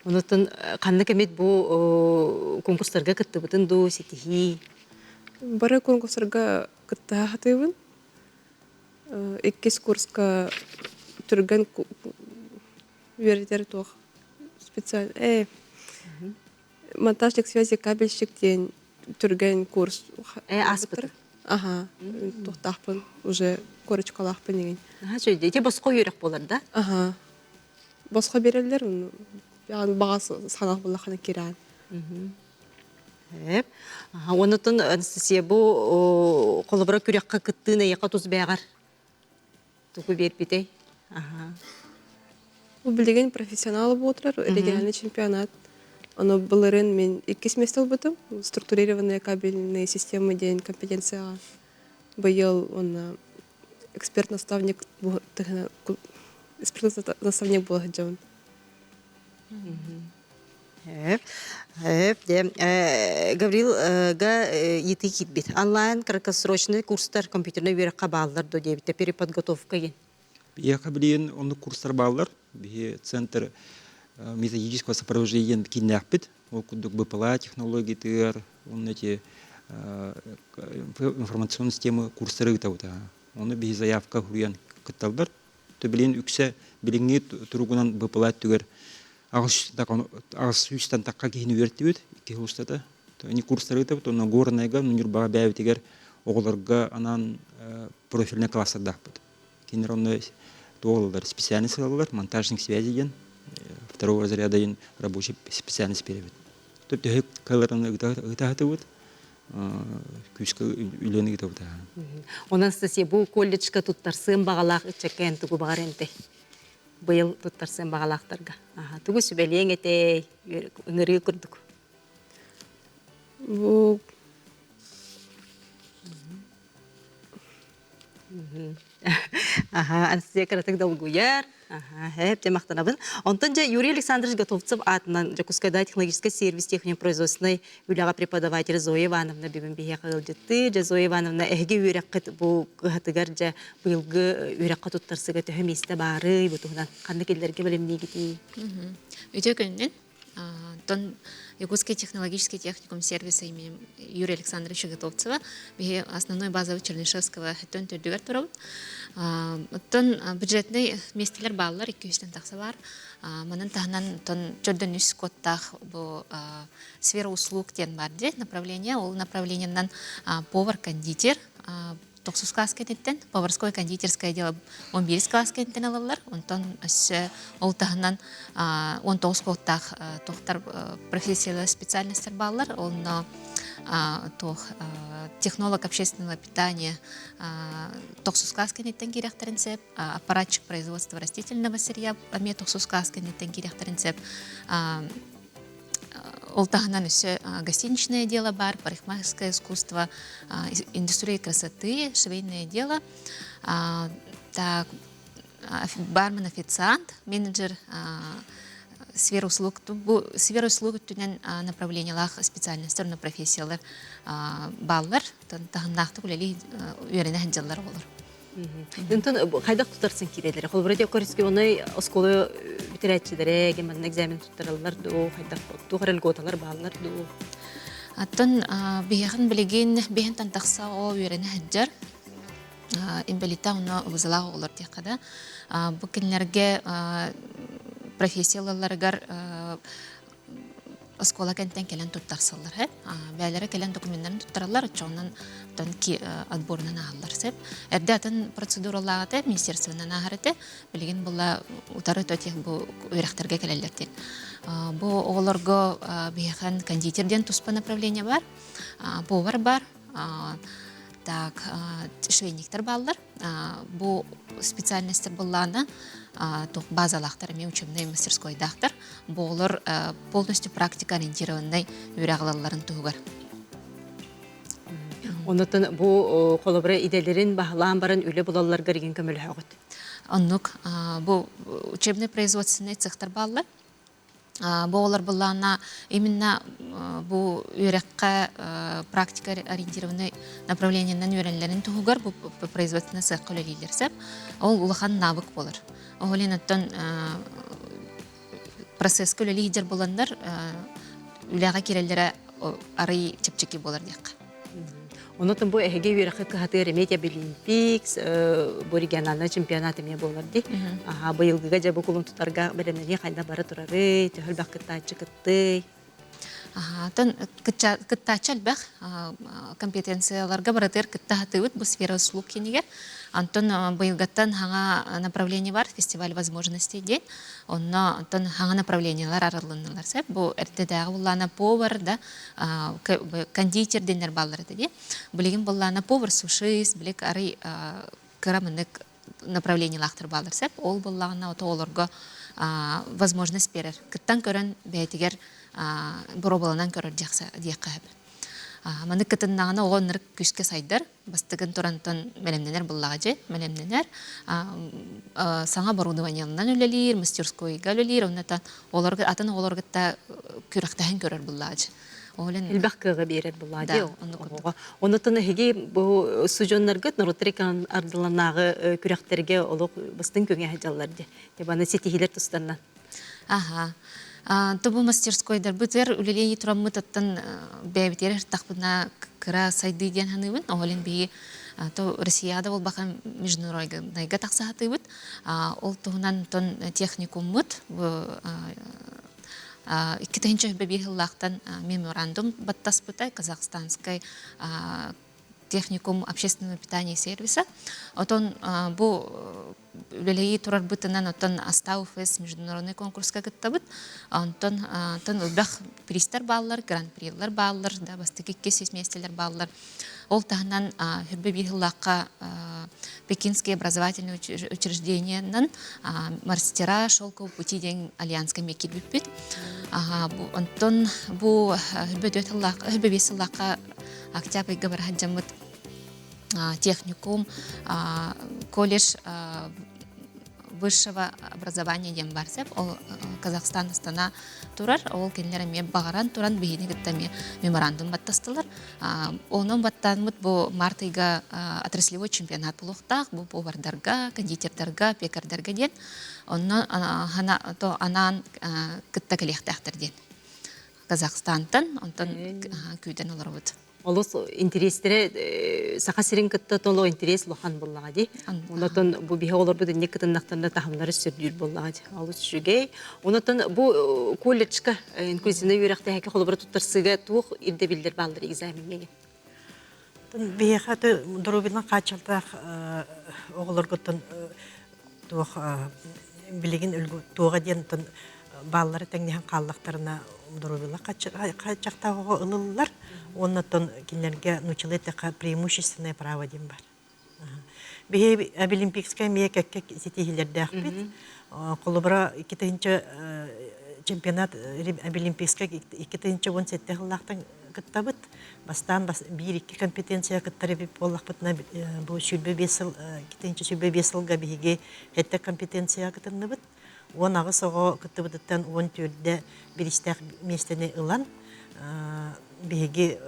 Онуттан ханнык эмит бу конкурстарга кыттыбытын дуу, ситиһии? Бары конкурстарга кыттыһа сатыыбын. Иккис курска түргэн үөрэтэр туох специаль монтажник связи кабельщик диэн түргэн курс ааспыт. Аха, туохтаахпын уже корочкалаахпын игин. Аха, чөйдө. Ити босхо үөрэх буолар да? Аха. Босхо береллер, баҕа санаах буллахына кирээн. Эп. Онутун Анастасия бу холобура күрэххэ кыттыын эйэхэ тус бэҕэр тугу биэрбитэй? Аха. Бу билигин профессионал буолтурар региональный чемпионат. Ону былырын мин иккис место ылбытым. Структурированные кабельные системы диэн компетенцияҕа быйыл уонна эксперт-наставник эксперт-наставник буола сылдьабын. Гаврилга ыйытыы киирбит. Онлайн краткосрочный курстар компьютернай үөрэххэ бааллар дуо диэбитэ переподготовка диэн. Биһиэхэ билигин оннук курстар бааллар. Биһи центр методического сопровождения кииннээхпит. Ол курдук БПЛА технологиятыгар, уонна эти информационные системы курстары ыытабыт. Ону биһи заявка суруйан кытталлар. Билигин үксэ билиҥҥи туругунан БПЛА өттүгэр 800 тахха киһини үөртүбүт икки сыл устата. Ини курстары ыытабыт, онно Горнайга, Ньурбаҕа бэйэбитигэр оҕолорго анаан профильнай класстардаахпыт. Кинилэр онно туох специальность ылаллар, монтажник связи диэн, второго разряда диэн рабочий специальность биэрэбит. Төһө кыалларынан ыытаһытыбыт, күүскэ үлэни ыытабыт. Онон Анастасия, бу колледжка туттарсыан баҕалаах ыччакка эн тугу баҕар энтэй? Быйыл туттарсыан баҕалаахтарга. Тугу сүбэлиэҥ этэй? Ыҥырыы курдук. Бу Аха, Анастасия кыратык долгуйар. Аха, хэп, дьэ махтанабын. Онтон дьэ Юрий Александрович Готовцев аатынан Дьокуускайдааҕы технологическай сервис техникум производственнай үлэҕэ преподаватель Зоя Ивановна бүгүн биһиэхэ ыалдьыттыы. Дьэ, Зоя Ивановна, эһиги үөрэххит бу кыһатыгар дьэ быйылгы үөрэххэ туттарсыга төһө миэстэ баарый бу туһунан ханнык иллэргэ бэлэмниигитий? Үтүө күнүнэн. Оттон Якутский технологический техникум сервиса именем Юрия Александровича Готовцева биһи основной базовый Чернышевского өттөн төрдүгэр турабыт. Оттон бюджетный миэстэлэр бааллар, 200-тэн тахса баар. Манан таһынан оттон чөрдөн үс кодтаах бу сфера услуг диэн бар дии направление. Ол направлениенан повар-кондитер, тохсус класс кэнниттэн поварское кондитерское дело 11 класс кэнниттэн ылаллар. Онтон өссө ол таһынан 19 куоттаах туохтар профессиялар специальностар бааллар. Онно туох технолог общественного питания тохсус класс кэнниттэн киирэхтэрин сөп, аппаратчик производства растительного сырья эмиэ тохсус класс кэнниттэн киирэхтэрин сөп. Ол таһынан өссө гостиничное дело бар, парикмахерское искусство, индустрия красоты, швейное дело. Так, бармен официант, менеджер сфера услуг, бу сфера услуг өттүнэн направлениялаах специальностар, на профессиялар бааллар. Таһымнаахтык үлэлии үөрэнэ сылдьаллар оҕолор. Онтон хайдах тутарсын киирэллэр? Холобура диэк көрүскү оскуола бүтэрээччилэрэ манна экзамен туттараллар дуу, хайдах туох эрэ льготалар бааллар дуу? Оттон биһиэхин билигин биһин тахса о үөрэнэ сылдьар инбэлииттээх онно вузалаах оҕолор диэххэ да бу кинилэргэ профессия ылалларыгар оскуола кэнтэн кэлэн туттарсаллар һэ бээлэрэ кэлэн докуменнарын туттараллар оччоҕунан оттон отборунан ааһаллар сөп эрдэ атын процедуралаах этэ министерствонан ааһар этэ билигин була утары тех бу үөрэхтэргэ кэлэллэр диэн бу оҕолорго биһиэхэн кондитер диэн туспа направление бар повар бар так швейниктер бааллар Бу специальностар быллаана туох базалаахтар эмиэ учебнай мастерскойдаахтар. Бу оҕолор полностью практика ориентированнай үөрэх ылалларын туһугар. Оннуттан бу холобура идэлэрин баһылаан баран үлэ булалларгар игин көмөлөһөҕүт. Оннук бу учебный производственный цехтар бааллар. Бу оҕолор былаана именно бу үөрэххэ практика ориентированный направлениенан үөрэнэллэрин туһугар бу производственный сыахха үлэлииллэр сөп. Ол улахан навык буолар. Ол иһин оттон процесска үлэлии сылдьар буоланнар үлэҕэ киирэллэрэ арый чэпчэки буолар диэххэ. Онотон бу эһиги үөрэххэ кыһатыгар эмиэ Олимпикс, бу региональнай чемпионат эмиэ буолар дии. Аха, быйылгыга дьэ бу кулун тутарга бэлэмнэнии хайда бара турарый, төһө элбэх кыттааччы кыттый? Атын кыттааччы элбэх компетенцияларга барытыгар кытта сатыыбыт бу сфера услуг кинигэр. Онтон быйылгаттан хаҥа направление бар, фестиваль возможностей диэн. Онно онтон хаҥа направлениелар арыллыннылар сөп. Бу эрдэтээҕи буллаана повар да кондитер диэннэр бааллар этэ дии. Билигин буллаана повар сушист, билик арый кыра мынык направлениелаахтар бааллар сөп. Ол буоллаҕына ото олорго возможность биэрэр. Кыттан көрөн бэйэтигэр боруобаланан көрөр диэххэ сөп. Маннык кытыннаҕына оҕо ынырык күүскэ сайдар, бастыгын турантан бэлэмнэнэр буллаҕа дьэ, бэлэмнэнэр. Саҥа оборудованиелынан үлэлиир, мастерскойга үлэлиир, онно олорго атын оҕолорго кытта күрэхтэһэн көрөр буллаҕа дьэ. Элбэх кыаҕы биэрэр буллаҕа дии оҕоҕо. Онотон эһиги бу судьуоннаргыт норуоттар ардыланааҕы күрэхтэргэ олох бастыҥ көҥө сылдьаллар дии. Баны ситиһиилэр тустарынан. Аха. Тобу мастерскойдарбытыгар үлэлии тураммыт оттон бэйэбитигэр ыртахпына кыра сайдыы диэн саныыбын. Оҕолин биһи то Россияҕа да буолбахан международнайга тахса сатыыбыт. Ол туһунан тон техникуммут 2001 сыллаахтан меморандум баттаспыта Казахстанскай техникум общественного питания и сервиса. Отон бу үлэлии турарбытынан оттон Астау Фест международный конкурска кыттабыт. Онтон онтон элбэх призтар бааллар, гран-прилар бааллар, да бастакы иккис миэстэлэр бааллар. Ол таһынан хүрбэ биир сыллаахха Пекинское образовательное учреждениенан мастера шелкового пути диэн альянска эмиэ киирбиппит. Онтон бу хүрбэ түөрт сыллаахха, хүрбэ биэс сыллаахха октябрь ыйга бара сылдьаммыт техникум, колледж высшего образования диэн бар сөп. Ол Казахстан Астана турар. Ол кинилэр эмиэ баҕаран туран биһини кытта эмиэ меморандум баттастылар. Онон баттааммыт бу март ыйга отраслевой чемпионат буолуохтаах. Бу повардарга, кондитердарга, пекардарга диэн. Онно то анаан кытта кэлиэхтээхтэр диэн. Казахстантан, онтон күүтэн олоробут. Олус интэриэстэрэ Саха сирин кытта толо интэриэс улахан буоллаҕа дии. Онотон бу биһи олорбут инник кытыннахтарына таһымнары сүрдүүр буоллаҕа дии. Олус үчүгэй. Онотон бу колледжка инклюзивнай үөрэхтээһиккэ холобура туттарсыыга туох ирдэбиллэр бааллар экзамеҥҥа? Биһиэхэ доруобуйанан хааччахтаах оҕолоргуттан туох билигин туоҕа диэн бааллары тэҥнэһэн хааллахтарына доруобуйалар хааччахтаах оҕо ылыллар уонна оттон кинилэргэ нууччалыы эттэххэ преимущественное право диэн бар. Биһи Абилимпийскай эмиэ кэккэ ситиһиилэрдээхпит. Холобура 2 чемпионат Абилимпийскай 2017 сыллаахтан кыттабыт. Бастаан биир-икки компетенция кыттар эбит буоллахпытына, бу 25 сыл, 225 сылга биһиги сэттэ компетенция кытынныбыт. 18 оҕо кыттыбытыттан 14-дэ бириистээх миэстэни ылан, биһиги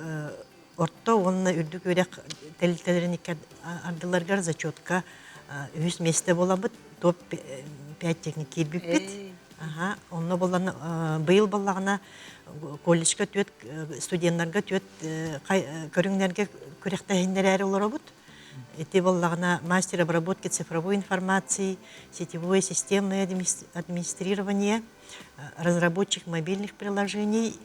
орто уонна үрдүк үөрэх тэрилтэлэрин икки ардыларыгар зачетка үһүс миэстэ буоламмыт, топ-5 техник киирбиппит. Аха, онно буоллана быйыл буоллаҕына колледжка түөрт студеннарга түөрт көрүҥнэргэ күрэхтэһиннэрээри олоробут. Ити буоллаҕына мастер обработки цифровой информации, сетевое системное администрирование, разработчик мобильных приложений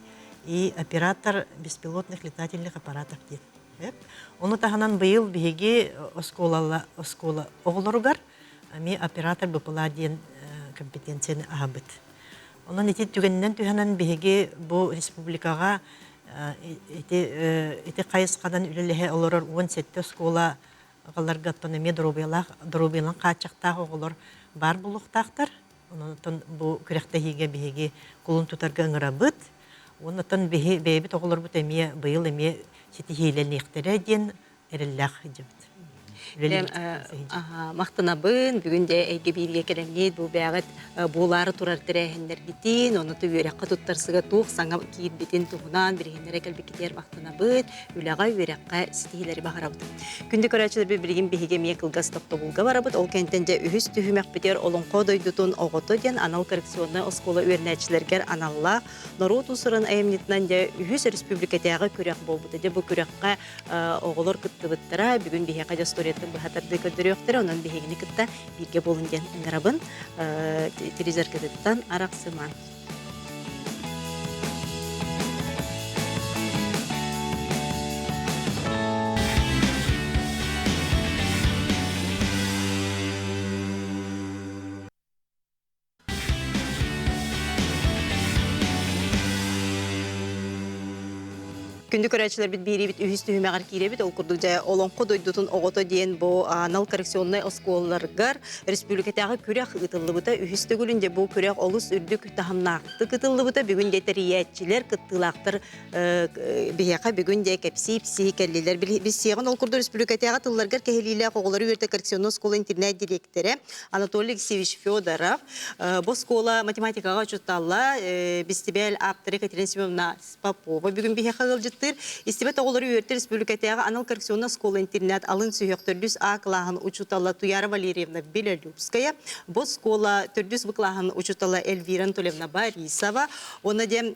и оператор беспилотных летательных аппаратов диэн. Ону таһынан быйыл биһиги оскуола оскуола оҕолоругар эмиэ оператор БПЛА диэн компетенцияны аһабыт. Онон ити түгэнинэн түһэнэн биһиги бу республикаҕа ити ити хайысханан үлэлэһэ олорор 17 оскуола аҕаларга оттон эмиэ доруобуйалаах доруобуйалаах хааччахтаах оҕолор баар буолуохтаахтар. Онон бу күрэхтэһиигэ биһиги кулун тутарга ыҥырабыт. Онон биһи бэйэбит оҕолорбут эмиэ быйыл эмиэ ситиһиилэниэхтэрэ диэн эрэллээх сылдьабыт. Махтанабын, бүгүн де эйгэ бииргэ кэлэммит бу бэҕэт буолаары турар тэрээһиннэргитин, ону үөрэххэ туттарсыга туох саҥа киирбитин туһунан бириһиннэрэ кэлбиккитигэр махтанабыт, үлэҕэ, үөрэххэ ситиһиилэри баҕарабыт. Күндү көрөөччүлэрбит билигин биһиги эмиэ кылгас тохтобулга барабыт. Ол кэнтэн дьэ үһүс түһүмэхпитигэр Олоҥхо дойдутун оҕото диэн анал коррекционнай оскуола үөрэнээччилэригэр аналлаах норуот уус-уран айымньытынан дьэ үһүс өрөспүүбүлүкэтээҕи күрэх буолбута. Дьэ бу күрэххэ оҕолор кыттыбыттара. Бүгүн биһиэхэ дьэ остуоруйаттан быһа тардыы көрдөрүөхтэрэ. Онон биһигини кытта бииргэ буолун диэн ыҥырабын. Телевизоргытыттан арахсыман. Күндү көрөөччүлэрбит биэриибит үһүс түһүмэҕэр киирэбит. Ол курдук дьэ Олоҥхо дойдутун оҕото диэн бу анал коррекционнай оскуолаларыгар республикатааҕы күрэх ыытыллыбыта. Үһүс төгүлүн дьэ бу күрэх олус үрдүк таһымнаахтык ыытыллыбыта. Бүгүн дьэ тэрийээччилэр, кыттыылаахтар биһиэхэ бүгүн дьэ кэпсии-ипсии кэллилэр. Билсиэҕин ол курдук республикатааҕы тылларгар кэһилиилээх оҕолору үөрэтэ коррекционнай оскуола интернат-дириэктэрэ Анатолий Алексеевич Федоров, бу оскуола математикаҕа учуутала, бэстибээл ааптара Екатерина Семеновна Попова бүгүн биһиэхэ ыалдьыттыыр. Истибэт оҕолору үөрэтэр республикатааҕы анал коррекционнай оскуола-интернат алын сүһүөх төрдүс А кылааһын учуутала Туяра Валерьевна Белолюбская, бу оскуола төрдүс Б кылааһын учуутала Эльвира Анатольевна Борисова, Уонна диэн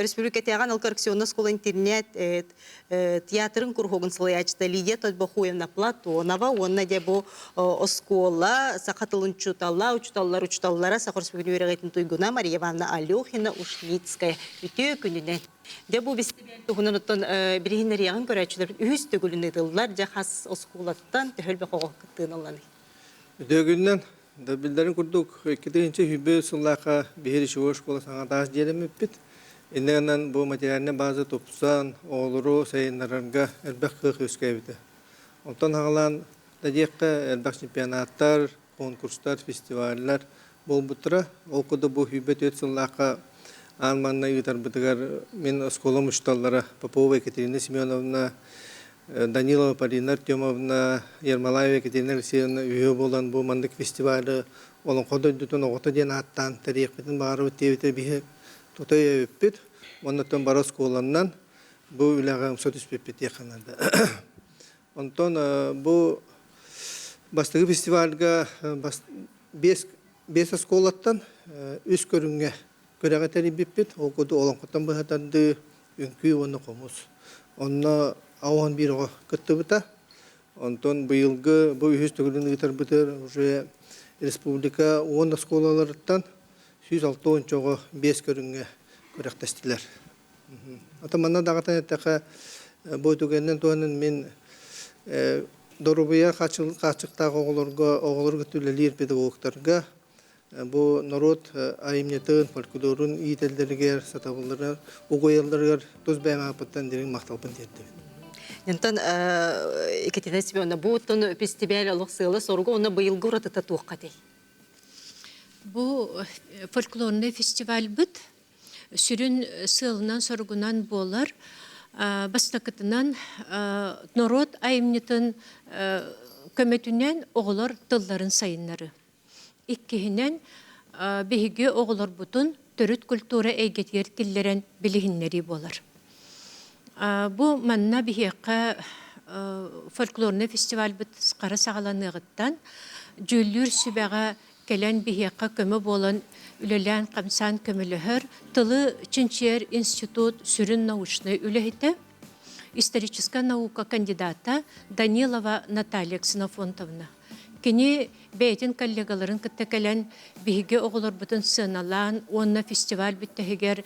республикатааҕы анал коррекционнай оскуола-интернат театрын куруһуогун салайааччыта Лидия Тойбохуевна Платонова уонна дьэ бу оскуола саха тылын учуутала, учууталлар учууталлара Саха Өрөспүүбүлүкэтин үөрэҕин туйгуна Мария Ивановна Алехина Ушницкая үтүө күнүнэн. Дьэ бу бэстибээл туһунан оттон билиһиннэриэҕин көрөөччүлэрбит үһүс төгүлүн ыытыллар. Дьэ хас оскуолаттан төһө элбэх оҕо кыттыыны ылланый? Үтүө күнүнэн. Да биллэрин курдук, 2020 сыллаахха биһиги речевой школа саҥа таас дьиэлэммиппит. Инньэ гынан бу материальнай база тупсан, оҕолору сайыннарарга элбэх кыах үөскээбитэ. Онтон аҕалаан да диэххэ, элбэх чемпионаттар, конкурстар, фестиваллар буолбуттара. Ол курдук бу 24 сыллаахха аан маҥнай ыытарбытыгар мин оскуолам учууталлара Попова Екатерина Семеновна, Данилова Полина Артемовна, Ермолаева Екатерина Алексеевна үһүө буолан бу маннык фестивалы Олоҥхо дойдутун оҕото диэн ааттаан тэрийиэхпитин баҕарабыт диэбитэ биһи тута өйөөбүппүт. Оннуттан бары оскуоланнан бу үлэҕэ умса түспүппүт диэххэ наада. Онтон бу бастакы фестивальга биэс оскуолаттан үс көрүҥҥэ күрэҕи тэрийбиппит. Ол курдук олоҥхоттон быһа тардыы, үҥкүү уонна хомус. Онно 11 оҕо кыттыбыта. Онтон быйылгы бу үһүс төгүлүн ыытарбытыгар уже республика 10 оскуолаларыттан 160 оҕо биэс көрүҥҥэ күрэхтэстилэр. Ата манна даҕатан эттэххэ, бу түгэнинэн туһанан мин доруобуйа хааччахтаах оҕолорго, оҕолорго үлэлиир педагогтарга бу норуот айымньытын, фольклорун иитэллэригэр, сатабыллара угуйалларыгар тус бэйэм ааппыттан дириҥ махталбын тиэрдэбин. Онтон Екатерина Семеновна, бу оттон фестиваль олох сыала-соруга уонна быйылгы уратыта туохха этэй? Бу фольклорный фестивальбыт сүрүн сыалынан-соругунан буолар. Бастакытынан, норуот айымньытын көмөтүнэн оҕолор тылларын сайыннарыы. Иккиһинэн, биһиги оҕолорбутун төрүт культура эйгэтигэр киллэрэн билиһиннэрии буолар. Бу манна биһиэхэ фольклорнай фестивальбыт хара саҕаланыаҕыттан дьүүллүүр сүбэҕэ кэлэн биһиэхэ көмө буолан үлэлээн-хамсаан көмөлөһөр тылы чинчийэр институт сүрүн научнай үлэһитэ, историческай наука кандидата Данилова Наталья Ксенофонтовна. Кини бэйэтин коллегаларын кытта кэлэн биһиги оҕолорбутун сыаналаан уонна фестиваль бүттэһигэр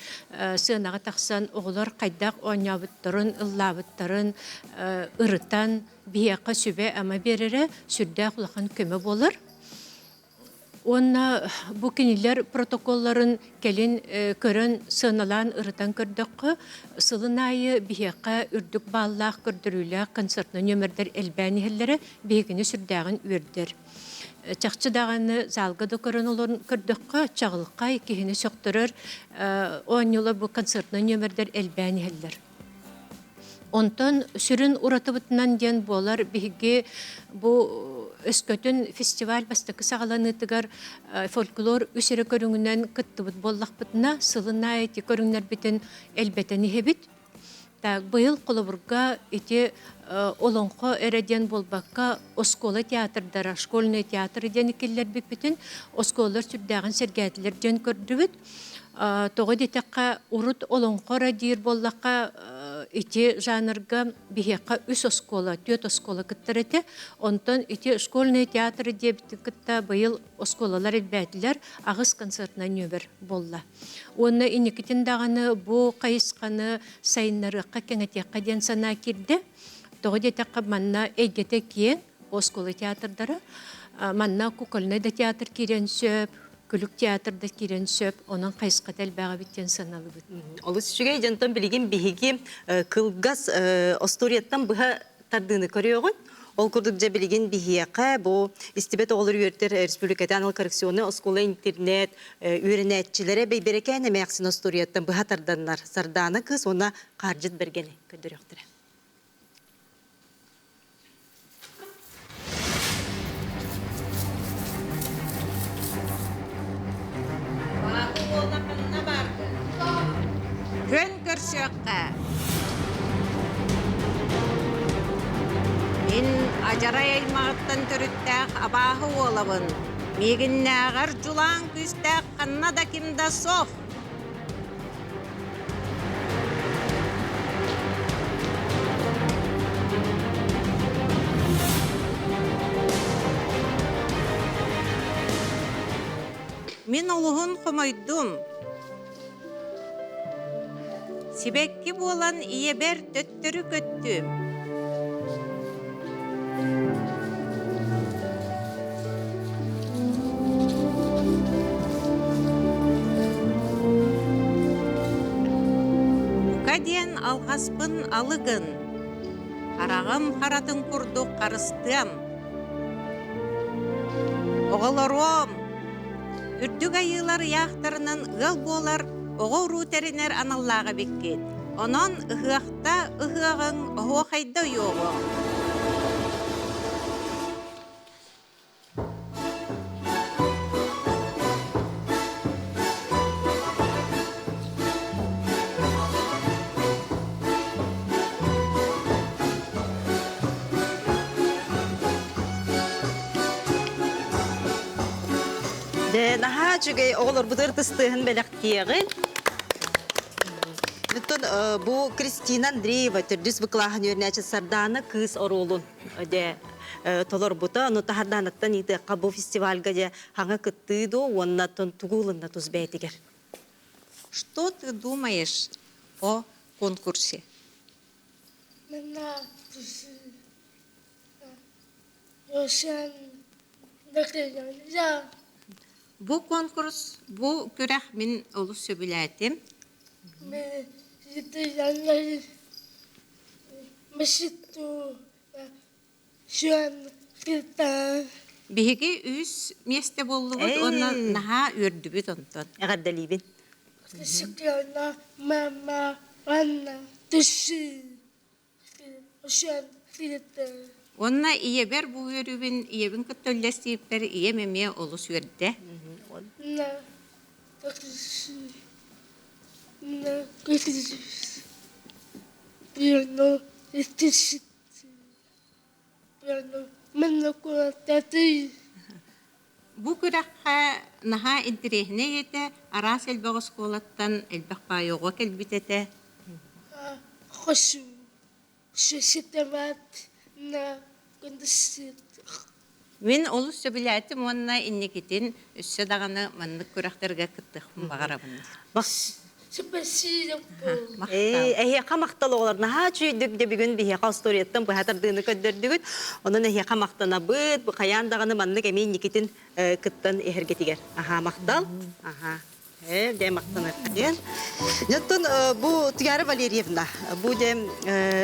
сыанаҕа тахсан оҕолор хайдах оонньообуттарын, ыллаабыттарын ырытан биһиэхэ сүбэ-ама биэрэрэ сүрдээх улахан көмө буолар. Уонна бу кинилэр протоколларын кэлин көрөн, сыаналаан ырытан көрдөххө, сылын аайы биһиэхэ үрдүк бааллаах көрдөрүүлээх концертнай нүөмэрдэр элбээн иһэллэрэ биһигини сүрдээҕин үөрдэр. Чахчы даҕаны залга да көрөн олорон көрдөххө, чаҕылхай, киһини сөхтөрөр оонньуулар бу концертнай нүөмэрдэр элбээн иһэллэр. Онтон сүрүн уратыбытынан диэн буолар биһиги бу өскөтүн фестиваль бастакы саҕаланыытыгар фольклор үс эрэ көрүҥүнэн кыттыбыт буоллахпытына, сылын аайы ити көрүҥнэрбитин элбэтэн иһэбит. Так, быйыл холобурга ити олоҥхо эрэ диэн буолбакка, оскуола театрдара, школьные театры диэн киллэрбиппитин оскуолалар сүрдээҕин сэргээтилэр диэн көрдүбүт. Тоҕо диэтэххэ, урут олоҥхо эрэ диир буоллахха, ити жанрга биһиэхэ үс оскуола, түөрт оскуола кыттар этэ. Онтон ити школьные театры диэбитин кытта быйыл оскуолалар элбээтилэр, аҕыс концертнай нүөмэр буолла. Уонна инникитин даҕаны бу хайысханы сайыннарыахха, кэҥэтиэххэ диэн санаа киирдэ. Тоҕо диэтэххэ, манна эйгэтэ киэҥ, оскуола театрдара. Манна кукольнай да театр киирэн сөп, күлүк театр да киирэн сөп, онон хайысхата элбэх эбит диэн сыаналыыбыт. Олус үчүгэй дьонтон билигин биһиги кылгас остуоруйаттан быһа тардыыны көрүөҕүн. Ол курдук дьэ билигин биһиэхэ бу истибэт оҕолор үөрдэр республиката анал коррекционнай оскуола-интернет үөрэнээччилэрэ Бэйбэрэкээн эмээхсин остуоруйаттан быһа тарданнар Сардаана кыыс уонна Хаардьыт Бэргэни көрдөрүөхтэрэ. Бааты уола ханна бааргын? Күөн көрсүөххэ. Мин адьарай аймаҕыттан төрүттээх абааһы уолабын. Миигиннээҕэр дьулаан күүстээх ханна да ким да суох. Мин олуһун хомойдум. Сибэкки буолан ийэбэр төттөрү көттүм. Бука диэн алҕаспын алы гын, хараҕым харатын курдук харыстыам. Оҕолоруом, үрдүк айыылар ыйаахтарынан ыал буолар оҕо-уруу тэринэр аналлаах эбиккит. Онон ыһыахта ыһыаҕыҥ оһуохайда ойуоҕуҥ. Дьэ, наһаа үчүгэй оҕолорбутугар тыстыаһын бэлэхтиэҕин. Оттон бу Кристина Андреева төрдүс быкылааһын үөрэнээччи Сардаана кыыс оруолун дьэ толорбута. Ону Сардаанаттан ыытыахха бу фестивальга дьэ хаҥа кыттыы дуо уонна тугу ылынна тус бэйэтигэр? Что ты думаешь о конкурсе? Бу конкурс, бу күрэх мин олус сөбүлээтим. Биһиги үс миэстэ буоллубут уонна наһаа үөрдүбүт онтон. Эҕэрдэлиибин. Уонна ийэбэр бу үөрүүбүн ийэбин кытта үллэстииппэр ийэм эмиэ олус үөрдэ. Бу күрэххэ наһаа интэриэһинэй этэ, араас элбэх оскуолаттан элбэх баай оҕо кэлбит этэ. Мин олус сөбүлээтим уонна инникитин өссө даҕаны маннык күрэхтэргэ кыттыахпын баҕарабын. Эһиэхэ махтал оҕолор наһаа үчүгэйдик дьэ бүгүн биһиэхэ остуоруйаттан быһа тардыыны көрдөрдүгүт. Онон эһиэхэ махтанабыт. Хайаан даҕаны маннык эмиэ инникитин кыттан иһэргитигэр. Аһаа махтал. Аһаа. Ээ, дьэ махтанар диэн. Оттон бу Туяра Валерьевна, бу дьэ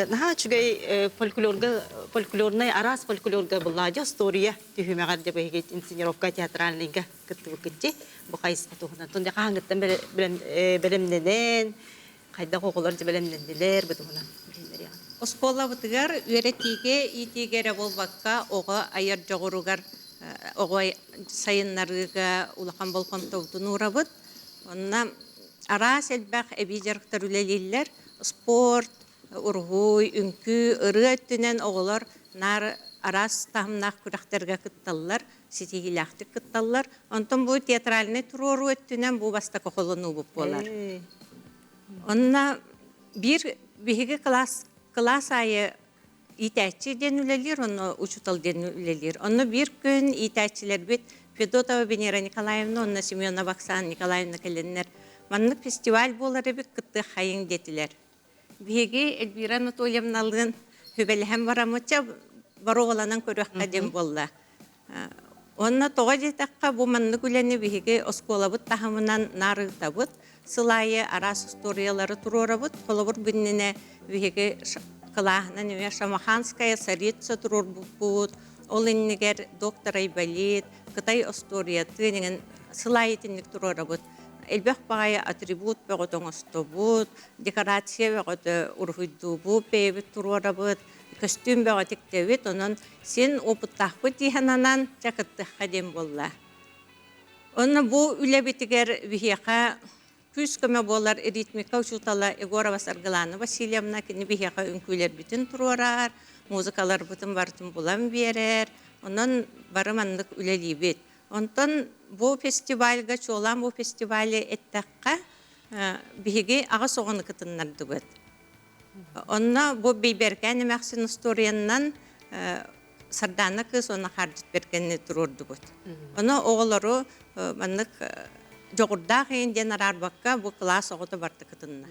наһаа үчүгэй фольклорга, фольклорнай араас фольклорга былаадьа история түһүмэҕэр дьэ биһиги инсценировка театральныйга кыттыбыккытчи бу хайысха туһунан. Тон дьэ хаһааҥҥыттан бэлэмнэнэн, хайдах оҕолор дьэ бэлэмнэннилэр бу туһунан билиһиннэриэҕин. Оскуолабытыгар үөрэтиигэ, иитиигэ эрэ буолбакка, оҕо айар дьоҕуругар, оҕо сайыннарыыга улахан болҕомтобутун уурабыт. Онно араас элбэх эбии дьарыктар үлэлииллэр. Спорт, уруһуй, үҥкүү, ырыа өттүнэн оҕолор наар араас таһымнаах күрэхтэргэ кытталлар, ситиһиилээхтик кытталлар. Онтон бу театральнай туруоруу өттүнэн бу бастакы холонуубут буолар. Онно биир биһиги кылаас кылаас аайы иитээччи диэн үлэлиир, онно учуутал диэн үлэлиир. Онно биир күн иитээччилэрбит Федотова Венера Николаевна уонна Семенова Оксана Николаевна кэлэннэр маннык фестиваль буолар эбит кыттыаххайыҥ диэтилэр. Биһиги Эльвира Анатольевналыын сүбэлэһэн бараммычча боруобаланан көрүөххэ диэн буолла. Уонна тоҕо диэтэххэ, бу маннык үлэни биһиги оскуолабыт таһымынан наар ыытабыт. Сыл аайы араас устуоруйалары туруорабыт. Холобур, бу иннинэ биһиги кылааһынан эмиэ Шамаханская царица туруорбуппут. Ол иннигэр доктор Айболит, Кытай остуоруйатын иҥэн сыл аайы итинник туруорабыт. Элбэх баҕайы атрибут бөҕөтө оҥостобут, декорация бөҕөтө уруһуйдуубут, бэйэбит туруорабыт. Көстүүм бөҕө тиктэбит, онон син опыттаахпыт дии сананан, чэ кыттыахха диэн буолла. Онно бу үлэбитигэр биһиэхэ күүс-көмө буолар ритмика учуутала Егорова Саргылана Васильевна кини биһиэхэ үҥкүүлэрбитин туруорар, музыкаларбытын барытын булан биэрэр. Онон бары маннык үлэлиибит. Онтон бу фестивальга, чуолаан бу фестивали эттэххэ, биһиги аҕыс оҕону кытыннардыбыт. Онно бу Бэйбэркээн эмээхсин устуоруйаннан Сардаана кыыс уонна Хаардьыт Бэргэнни туруордубут. Ону оҕолору маннык дьоҕурдаах иин диэн араарбакка бу кылаас оҕото барыта кытынна.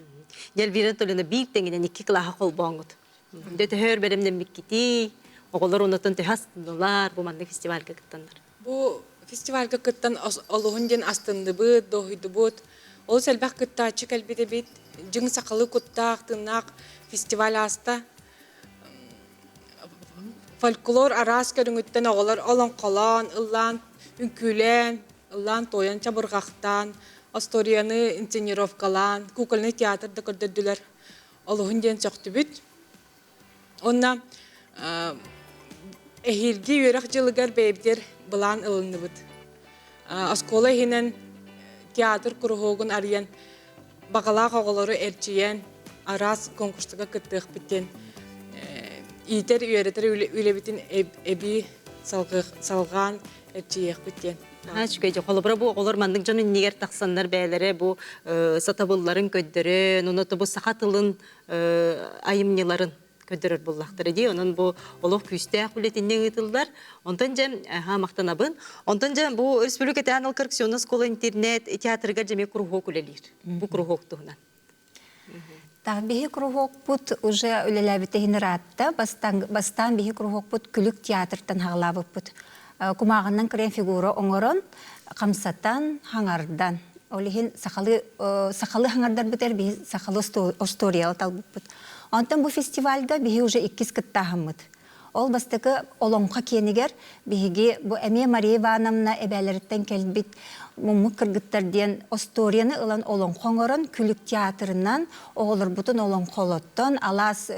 Эльвира Анатольевна биир тэҥинэн икки кылааһы холбооҥҥут. Дьэ төһө өр бэлэмнэммиккитий? Оҕолор оннотон төһө астыннылар бу маннык фестивальга кыттаннар? Бу фестивальга кыттан олуһун диэн астынныбыт, дуоһуйдубут. Олус элбэх кыттааччы кэлбит эбит. Дьиҥ сахалыы куттаах, тыыннаах фестиваль ааста. Фольклор араас көрүҥүттэн оҕолор олоҥхолоон, ыллаан, үҥкүүлээн, ыллаан-туойан, чабырҕахтаан, остуоруйаны инсценировкалаан, кукольный театр да көрдөрдүлэр. Олуһун диэн сөхтүбүт. Уонна эһиилги үөрэх дьылыгар бэйэбитигэр былаан ылынныбыт. Оскуола иһинэн театр куруһуогун арыйан, баҕалаах оҕолору эрчийэн, араас конкурстарга кыттыахпыт диэн иитэр, үөрэтэр үлэбитин эбии салҕаан эрчийиэхпит диэн. Үчүгэй дьэ холобура бу оҕолор маннык дьон иннигэр тахсаннар бэйэлэрэ бу сатабылларын көрдөрөн, онно бу саха тылын айымньыларын көрдөрөр буоллахтара дии. Онон бу олох күүстээх үлэтиннэ ыытыллар. Онтон дьэ махтанабын. Онтон дьэ бу республикатааҕы анал коррекционный школа интернет театрыгар дьэ эмиэ куруһуок үлэлиир. Бу куруһуок туһунан. Так, биһи куруһуокпут уже үлэлээбит иһин ыраатта. Бастаан, бастаан биһи куруһуокпут күлүк театртан хаҕалаабыппыт. Кумааҕынан кырыйан фигура оҥорон, хамсатан, хаҥардан. Ол иһин сахалыы сахалыы хаҥардарбытыгар биһи сахалыы остуоруйалы талбыппыт. Онтон бу фестивальга биһи уже иккис кыттааһыммыт. Ол бастакы Олоҥхо киэнигэр биһиги бу эмиэ Мария Ивановна эбээлэриттэн кэлбит муммут кыргыттар диэн остуоруйаны ылан олоҥхо оҥорон күлүк театрынан оҕолорбутун олоҥхолоттон алаас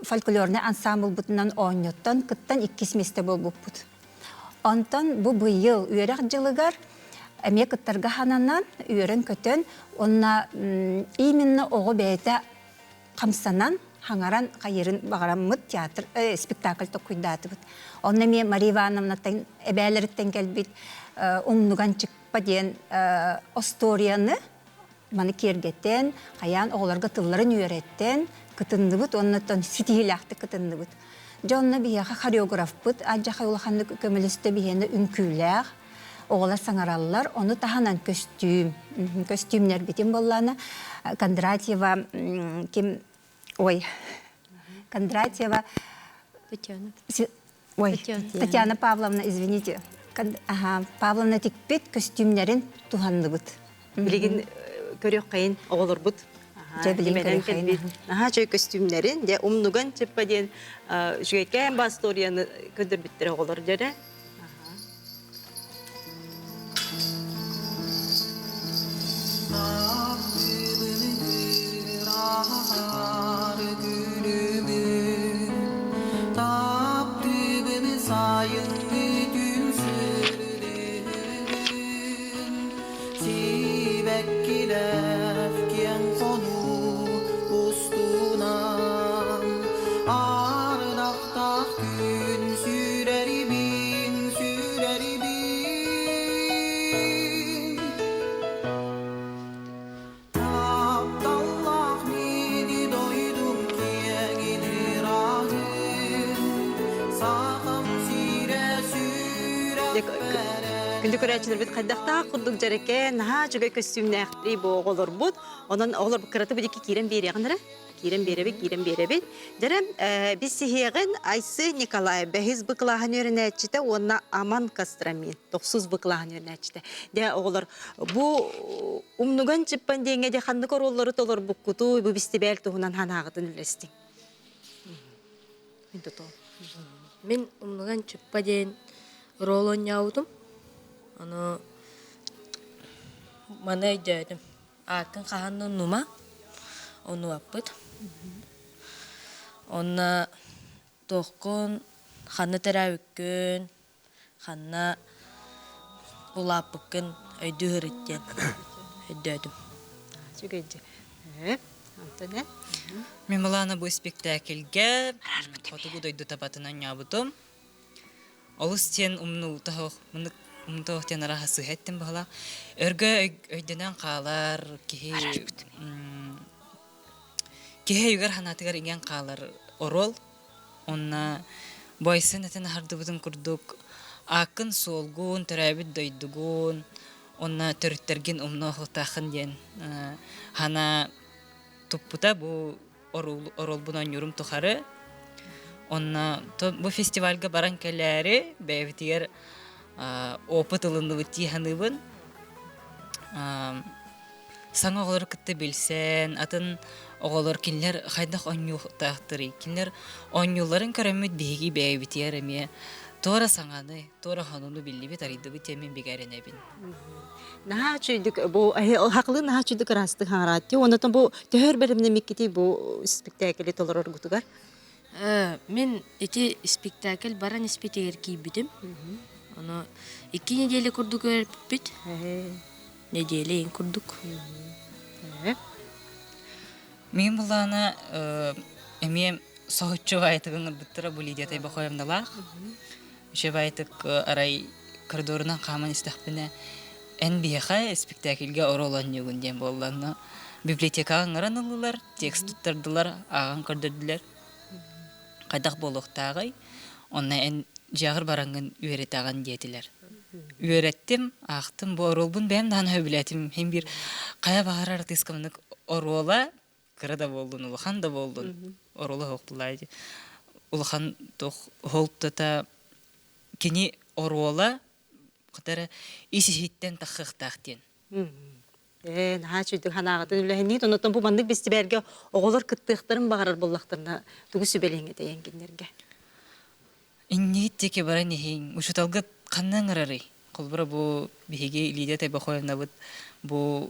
фольклорнай ансаамбылбытынан оонньоттон кыттан иккис миэстэ буолбуппут. Онтон бу быйыл үөрэх дьылыгар эмиэ кыттарга хананан, үөрэн-көтөн, уонна именно оҕо бэйэтэ хамсанан, хаҥаран хайырын баҕараммыт театр спектакль токуйдаатыбыт. Онно эмиэ Мария Ивановнаттан эбээлэриттэн кэлбит Умнуган Чыкпа диэн остуоруйаны маны киэргэтэн, хайаан оҕолорго тылларын үөрэттэн кытынныбыт уонна ситиһиилээхтик кытынныбыт. Дьэ онно биһиэхэ хореографпыт алдьархай улаханнык көмөлөстө биһиэнэ үҥкүүлээх, оҕолор саҥараллар, ону таһынан көстүүм. Көстүүмнэрбитин буоллаана Кондратьева ким ой Кондратьева Татьяна. Ой, Татьяна Павловна, извините. Ага, Павловна тикпит көстүүмнэрин туһанныбыт. Билигин көрүөххэйин оҕолорбут Дьэ, билигин көрүөххэйин. Наһаа үчүгэй көстүүмнэрин, дьэ, умнуган чыппа диэн үчүгэйкээн ба историяны көрдөрбүттэрэ оҕолор дьэрэ. Сибэккилээх киэҥ хонуу устунан Ардахтаах күн сүүрэрибин, сүүрэрибин Тапталлаах мини дойдум киэҥин ырааһын Сахам сирэ сүрэхпэр Күндү көрөөччүлэрбит хайдахтаах курдук дьэрэкээн, наһаа үчүгэй көстүүмнээхтэрий бу оҕолорбут. Онон оҕолор кыраты бу диэки киирэн биэриэҕин эрэ. Киирэн биэрэбит, киирэн биэрэбит. Дьэрэ, біз сиһиэҕин Айсы Николай бэһис Б кылааһын үөрэнээччитэ уонна Аман Костромин тохсус Б кылааһын үөрэнээччитэ. Дьэ, оҕолор, бу умнуган чыппан диэҥҥэ дьэ ханнык оруоллары толорбуккутуй, бу бистибээл туһунан санааҕытын үллэстиҥ. Мин тутуом. Мин умнуган чыппа диэн ролл оонньообутум. Ону маны өйдөөтүм. Ааккын хаһан да умнума, онуаппыт. Онно туоххун, ханна төрөөбүккүн, ханна улааппыккын өйдүү сырыт диэн өйдөөтүм. Үчүгэй дьэ. Э, Антон э? Мин былаана бу испиктээкилгэ хотугу дойду табатын оонньообутум. Олус диэн умнуутаһох, мынык умнутаһох диэн араһа сыһа эттим баһылаах. Өргө өйдөнөн хаалар киһи киһи өйүгэр санаатыгар иҥэн хаалар оруол. Онно бойсын этин аһардыбытын курдук ааккын суолгун, төрөөбүт дойдугун, онно төрүттэргин умнуохтааххын диэн хана туппута бу оруолбун оонньуурум тухары. Онно бу фестивальга баран кэлээри бэйэбитигэр опыт ылынныбыт дии саныыбын. Саҥа оҕолору кытта билсэн, атын оҕолор кинилэр хайдах оонньуохтаахтарый, кинилэр оонньуулларын көрөммүт биһиги бэйэбитигэр эмиэ туора саҥаны, туора хонууну биллибит, арыйдыбыт диэн мин бигэ эрэнэбин. Наһаа үчүгүйдүк бу хакылыы наһаа үчүгүйдүк ыраастык хаҥараатти. Оннотон бу төһөр бэлэмнэмиккитий бу спектакльи толороргутугар? Мин ити спектакль баран испитигэр киирбитим. Ону 2 неделя курдук үөрэппит. Неделя иин курдук. Мин былаана эмиэ соһуччу баайтыгын ылбыттара бу Лидия Тайбахоевналаах. Үчүгэй баайтык арай коридорунан хааман истэхпинэ эн биһиэхэ спектакльга оруол оонньуугун диэн буолла. Онно библиотекаҕа ыҥыран ыллылар, текст туттардылар, ааҕан көрдөрдүлэр. Хайдах буолуохтааҕый? Онно эн дьиэҕэр бараҥҥын үөрэтэҕин диэтилэр. Үөрэттим, аахтым, бу оруолбун бэйэм даҕаны сөбүлээтим. Иһин биир хайа баҕарар артыыска маннык оруола кыра да буоллун, улахан да буоллун, оруола суох буоллаа дии. Улахан туох уһултата кини оруола хата эрэ ис-иһиттэн тахсыахтаах диэн. Ээ, наһаа үчүгэй санааҕытын үлэһинниит. Оннуттан бу маннык бэстибээлгэ оҕолор кыттыахтарын баҕарар буоллахтарына тугу сүбэлиэҥ этэй кинилэргэ? Иннигит диэки баран иһиҥ. Учууталгыт ханна ыҥырарый? Холобура бу биһиги Лидия Тайбахоевнабыт бу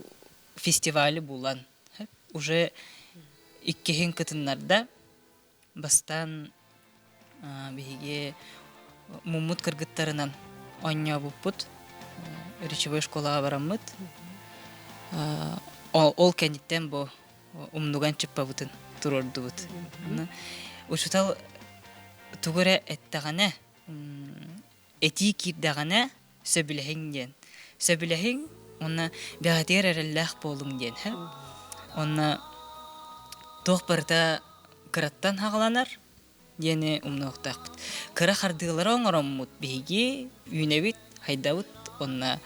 фестивали булан уже иккиһин кытыннарда. Бастаан биһиги муммут кыргыттарынан оонньообуппут, речевой школаҕа бараммыт. Ол кэнниттэн бу умнуган чыппабытын туруордубут. Учуутал тугу эрэ эттэҕинэ, этии киирдэҕинэ сөбүлэһиҥ диэн. Сөбүлэһиҥ уонна бэҕэтигэр эрэллээх буолуҥ диэн. Уонна туох барыта кыраттан хаҕаланар диэни умнуохтаахпыт. Кыра хардыылары оҥороммут биһиги үүнэбит, хайдабыт уонна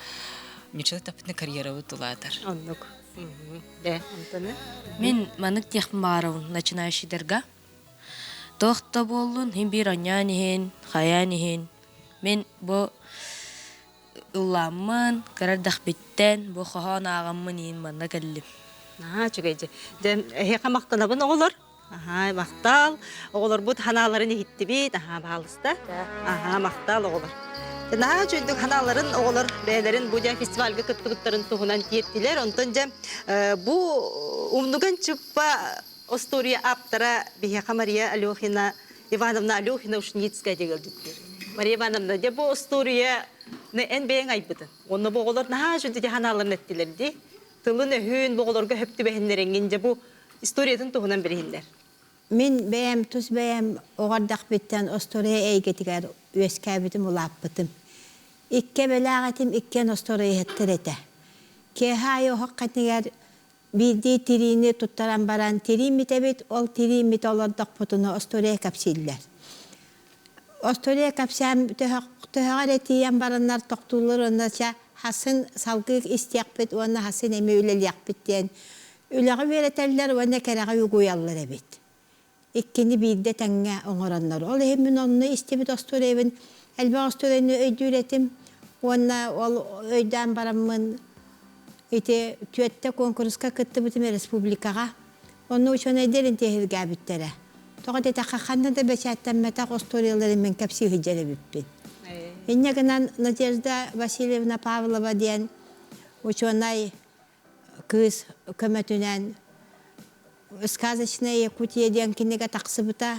ньуччалыы таппытына карьерабыт улаатар. Оннук. Дэ, Антона? Мин маннык диэхпин баҕарабын начинающийдарга. Туох да буоллун, иһин биир онньоон иһин, хайаан иһин Мин бу ыллааммын, кыра эрдэхпиттэн бу хоһоон ааҕаммын иһин манна кэллим. Наһаа үчүгэй дьэ. Дьэ, эһиэхэ махтанабын оҕолор. Аһаа, махтал. Оҕолорбут ханааларын иһиттибит. Аһаа, баһаалыста. Аһаа, махтал оҕолор. Дьэ, наһаа үчүгэйдик ханааларын оҕолор бэйэлэрин бу дьэ фестивальга кыттыбыттарын туһунан тиэртилэр. Онтон дьэ, бу умнуган чыппа остуоруйа ааптара биһиэхэ Мария Алехина Ивановна Алехина Ушницкая диэн ыалдьыттыыр. Мария Ивановна, дьэ бу остуоруйа Эн бэйэҥ айбытын. Онно бу оҕолор наһаа үчүгэй ханааларын эттилэр дии. Тылын өһүн, бу оҕолорго хөп түбэһиннэрэҥҥин дьэ бу историятын туһунан билиһиннэр. Мин бэйэм тус бэйэм оҕо эрдэхпиттэн остуоруйа эйгэтигэр үөскээбитим, улааппытым. Икки эбэлээх этим, иккиэн остуоруйаһыттар этэ. Киэһэ аайы оһох кэннигэр биирдии тириини туттаран баран тирииммит эбит, ол тирииммит олордохпутуна остуоруйа кэпсииллэр. Остуоруйа кэпсээн төһөҕө эрэ тиийэн бараннар тохтууллар уонна чэ хасын салгыы истиэхпит уонна хасын эмиэ үлэлиэхпит диэн үлэҕэ үөрэтэллэр уонна кэрэҕэ угуйаллар эбит. Иккини биирдэ тэҥҥэ оҥороннор. Ол иһин мин онно истибит остуоруйабын элбэх остуоруйаны өйдүүр этим уонна ол өйдөөн бараммын ити түөттэ куонкуруска кыттыбытым республикаҕа. Онно учуонайдар интиэһиргээбиттэрэ. Тоҕо диэтэххэ ханна да бэчээттэммэтэх остуоруйалары мин кэпсии сылдьар эбиппин. Инньэ гынан Надежда Васильевна Павлова диэн учуонай кыыс көмөтүнэн «Сказочная Якутия» диэн кинигэ тахсыбыта.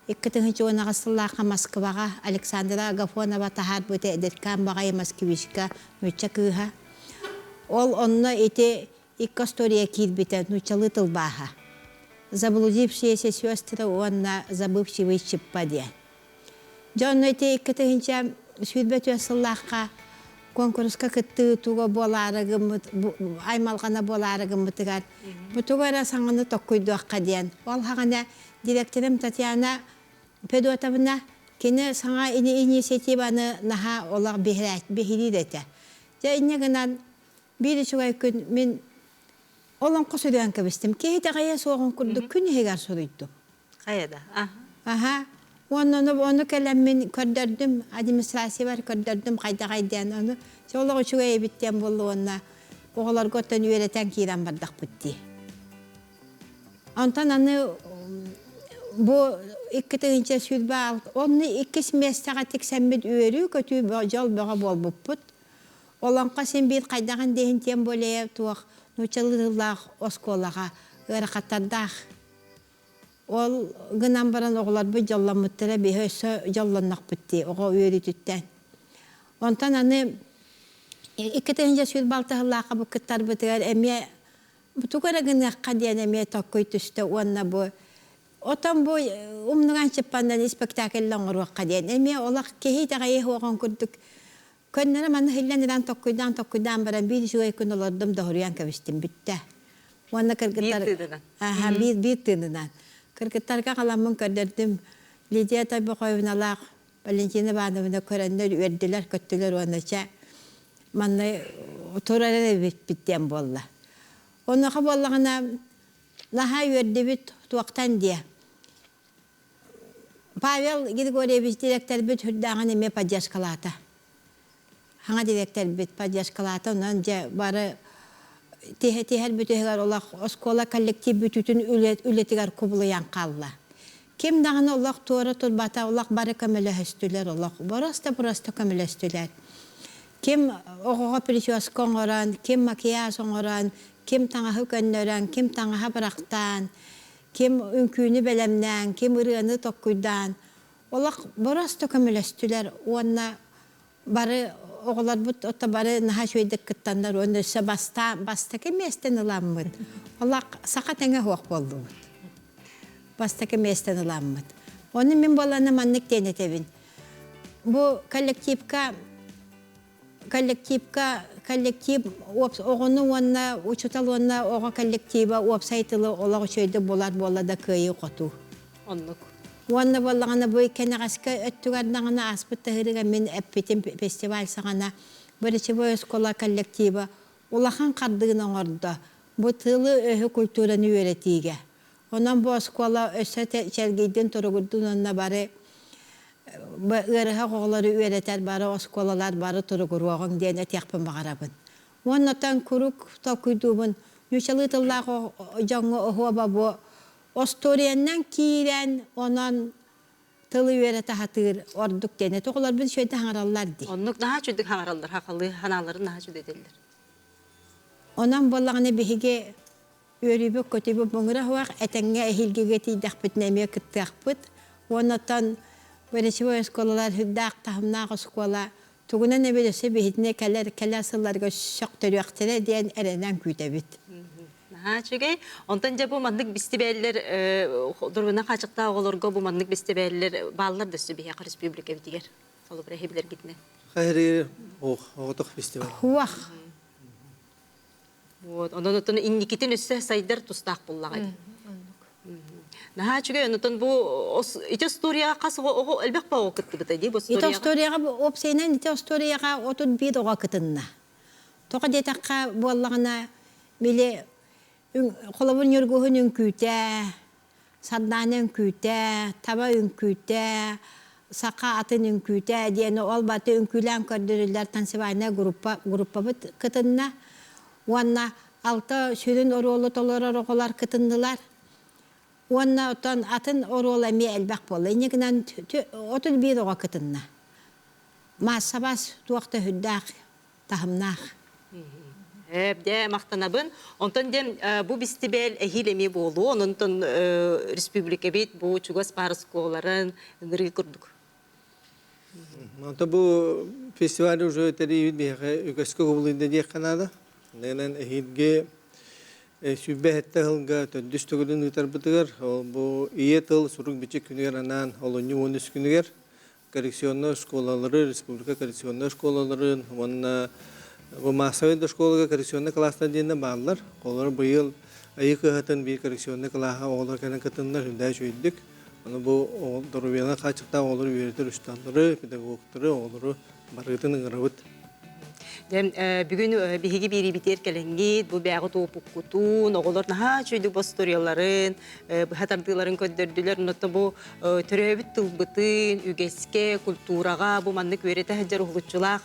2010 сыллаахха Москваҕа Александра Агафонова таһаарбыта эдэркээн баҕайы москвичка нуучча кыыһа. Ол онно ити икки остуоруйа киирбитэ нууччалыы тылбааһа. «Заблудившиеся сестры» уонна «Забывчивый Чиппа» диэн. Дьэ онно ити 2024 сыллаахха куонкуруска кыттыы туга буолаары гыммыт аймалҕана буолаары гыммытыгар бу тугу эрэ саҥаны токкуйдуохха диэн. Ол хаҕана директорым Татьяна Федотовна кини саҥа инициативаны наһаа олох биһириир этэ. Дьэ инньэ гынан биир үчүгэй күн мин олоҥхо суруйан кэбистим. Киһи итэҕэйиэ суоҕун курдук күн иһигэр суруйдум. Хайа да. Аха. Уонна ону, ону кэлэммин көрдөрдүм, администрациябар көрдөрдүм хайдаҕай диэн. Ону олох үчүгэй эбит диэн буолла уонна оҕолорго оттон үөрэтэн киирэн бардахпыт дии. Онтон аны бу 2026 онно иккис миэстэҕэ тиксэммит үөрүү-көтүү дьол бөҕө буолбуппут. Олоҥхо син биир хайдаҕын диэһин тем более туох нууччалыы тыллаах оскуолаҕа ыарахаттардаах. Ол гынан баран оҕолорбут дьолломмуттара биһи өссө дьоллоннохпут дии оҕо үөрүүтүттэн. Онтон аны 2026 сыллаахха бу кыттарбытыгар эмиэ тугу эрэ гыныахха диэн эмиэ токкуй түстэ уонна бу отон бу умнуган чыппаннан испэктээкиллэ оҥоруохха диэн эмиэ олох киһи итэҕэйиэ суоҕун курдук көннөрө манна иһиллэн иран токкуйдаан токкуйдаан баран биир үчүгэй күн олордум доһуруйан кэбистим бүттэ уонна кыргыттар аха биир биир тыынынан кыргыттарга халаммын көрдөрдүм Лидия Тойбохоевналаах Валентина Ивановна көрөннөр үөрдүлэр көттүлэр уонна чэ манна турар эбиппит диэн буолла. Онуоха буоллаҕына наһаа үөрдүбүт туохтан диэ. Павел Григорьевич дириэктэрбит үрдээҕин эмиэ поддержкалаата. Хаҥа дириэктэрбит поддержкалаата онон дьэ бары тиһэ тиһэр бүтүһүгэр олох оскуола коллектив бүтүүтүн үлэтигэр кубулуйан хаалла. Ким даҕаны олох туора турбата, олох бары көмөлөһөстүлэр, олох просто-просто көмөлөстүлэр. Ким оҕоҕо прическа оҥорон, ким макияж оҥорон, ким таҥаһы көннөрөн, ким таҥаһа бырахтаан, ким үҥкүүнү бэлэмнээн, ким ырыаны токкуйдаан, олох просто көмөлөстүлэр уонна бары оҕолорбут ото бары наһаа үчүгэйдик кыттаннар уонна өссө баста бастакы миэстэни ыламмыт олох саха тэҥэ суох буоллубут бастакы миэстэни ыламмыт ону мин буолана маннык диэн этэбин бу коллективка коллективка коллектив оҕону уонна учуутал уонна оҕо коллектива уопсай тылы олох үчүгэйдик булар буолла да кыайыы хотуу оннук Уонна буоллаҕына бу кэнэҕэскэ өттүгэр даҕаны ааспыт таһырыга мин эппитим фестиваль саҕана бу речевой оскуола коллектива улахан хардыыны оҥордо бу тылы-өһү культураны үөрэтиигэ. Онон бу оскуола өссө чэлгийдин туругурдун уонна бары ыарыһах оҕолору үөрэтэр бары оскуолалар бары туругуруоҕуҥ диэн этиэхпин баҕарабын. Уонна оттон куруук толкуйдуубун нууччалыы тыллаах дьоҥҥо оһуоба бу Остуоруйаннан киирэн, онон тылы үөрэтэ сатыыр ордук диэн. Ити оҕолорбун үчүгэйдик хаҥараллар дии. Оннук наһаа үчүгэйдик хаҥараллар, хахалыы ханааларын наһаа үчүгэйдик Онон буоллаҕына биһиги үөрүүбүт көтүүбүт муҥура суох этэҥҥэ эһиилгигэ тиийдэхпитинэ эмиэ кыттыахпыт. Уонна оттон речевой оскуолалар сүрдээх таһымнаах оскуола. Тугунан эбит өссө биһитинэ кэлэр кэлэр сылларга сөхтөрүөхтэрэ диэн эрэнэн күүтэбит. Наһаа үчүгэй. Онтон дьэ бу маннык бистибээллэр доруобуйанан хааччахтаах оҕолорго бу маннык бистибээллэр бааллар да өссө биһиэхэ республикабитигэр. Холобура эһи билэргитинэн. Хайырыыр оҕотох фестиваль. Хуах. Вот, онон оттон инникитин өссө сайдар тустаах буллаҕа дии. Наһаа үчүгэй, онтон бу ити историяҕа хас оҕо элбэх ба оҕо кыттыбыта дии бу Ити историяҕа уопсайынан ити историяҕа 31 оҕо кытынна. Тоҕо диэтэххэ буоллаҕына били холобур Ньургуһун үҥкүүтэ, Сардаана үҥкүүтэ, таба үҥкүүтэ, саха атын үҥкүүтэ диэн ол баты үҥкүүлээн көрдөрүллэр танцевальная группа группабыт кытынна уонна алта сүрүн оруолу толорор оҕолор кытыннылар уонна оттон атын оруол эмиэ элбэх буолла инньэ гынан 31 оҕо кытынна маассабас туох да сүрдээх таһымнаах. Дьэ, махтанабын. Онтон дьэ бу бистибэл эһиил эмиэ буолуо. Онтон республикабит бу чугас баар оскуолаларын ыҥырыы курдук. Онто бу фестиваль уже тэрийбит биһиэхэ үгэскэ кубулуйда диэххэ наада. Нэнэн эһиилги сүүрбэ сэттэ сылга төрдүс төгүлүн ыытарбытыгар ол бу ийэ тыл сурук-бичик күнүгэр анаан олунньу 13 күнүгэр коррекционнай школалары, республика коррекционнай школаларын уонна бу массовай да школага коррекционнай класстар диэннэр бааллар. Олор быйыл Айыы кыһатын биир коррекционнай кылааһа оҕолор кэлэн кытыннар үрдээ үчүгэйдик. Аны бу доруобуйаларын хааччахтаах оҕолору үөрэтэр учууталлары, педагогтары, оҕолору барыгытын ыҥырабыт. Дьэ, бүгүн биһиги биэриибитигэр кэлэҥҥит, бу бээҕи туопуккутун, оҕолор наһаа үчүгэйдик остуоруйаларын, быһа тардыыларын көрдөрдүлэр. Онно бу төрөөбүт тылбытын, үгэскэ, культураҕа бу маннык үөрэтэ сылдьар уһулуччулаах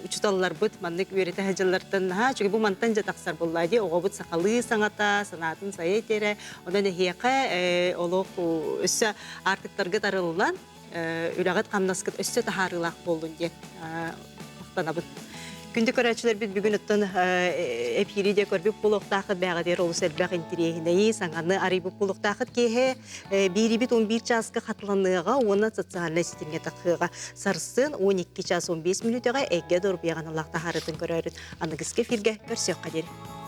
учууталларбыт маннык үөрэтэ сылдьаллартан наһаа үчүгэй бу мантан дьэ тахсар буоллаа дии оҕобут сахалыы саҥата санаатын сайа этэрэ онон эһиэхэ олох өссө аартыктаргыт арыллан үлэҕит-хамнаскыт өссө таһаарыылаах буоллун диэн махтанабын. Күндү көрөөччүлэрбит бүгүн оттон эпиири дьэ көрбүт буолуохтаахыт бээҕэтигэр олус элбэх интириэһинэйи, саҥаны арыйбыт буолуохтаахыт киэһэ биирибит 11 чааска хатыланыаҕа уонна социальнай ситимҥэ тахсыаҕа. Сарсын 12 час 15 мүнүүтэҕэ эйгэ доруобуйаҕа аналлаах таһаарыытын көрөөрүн аныгыскы эфиргэ көрсүөххэ диэри.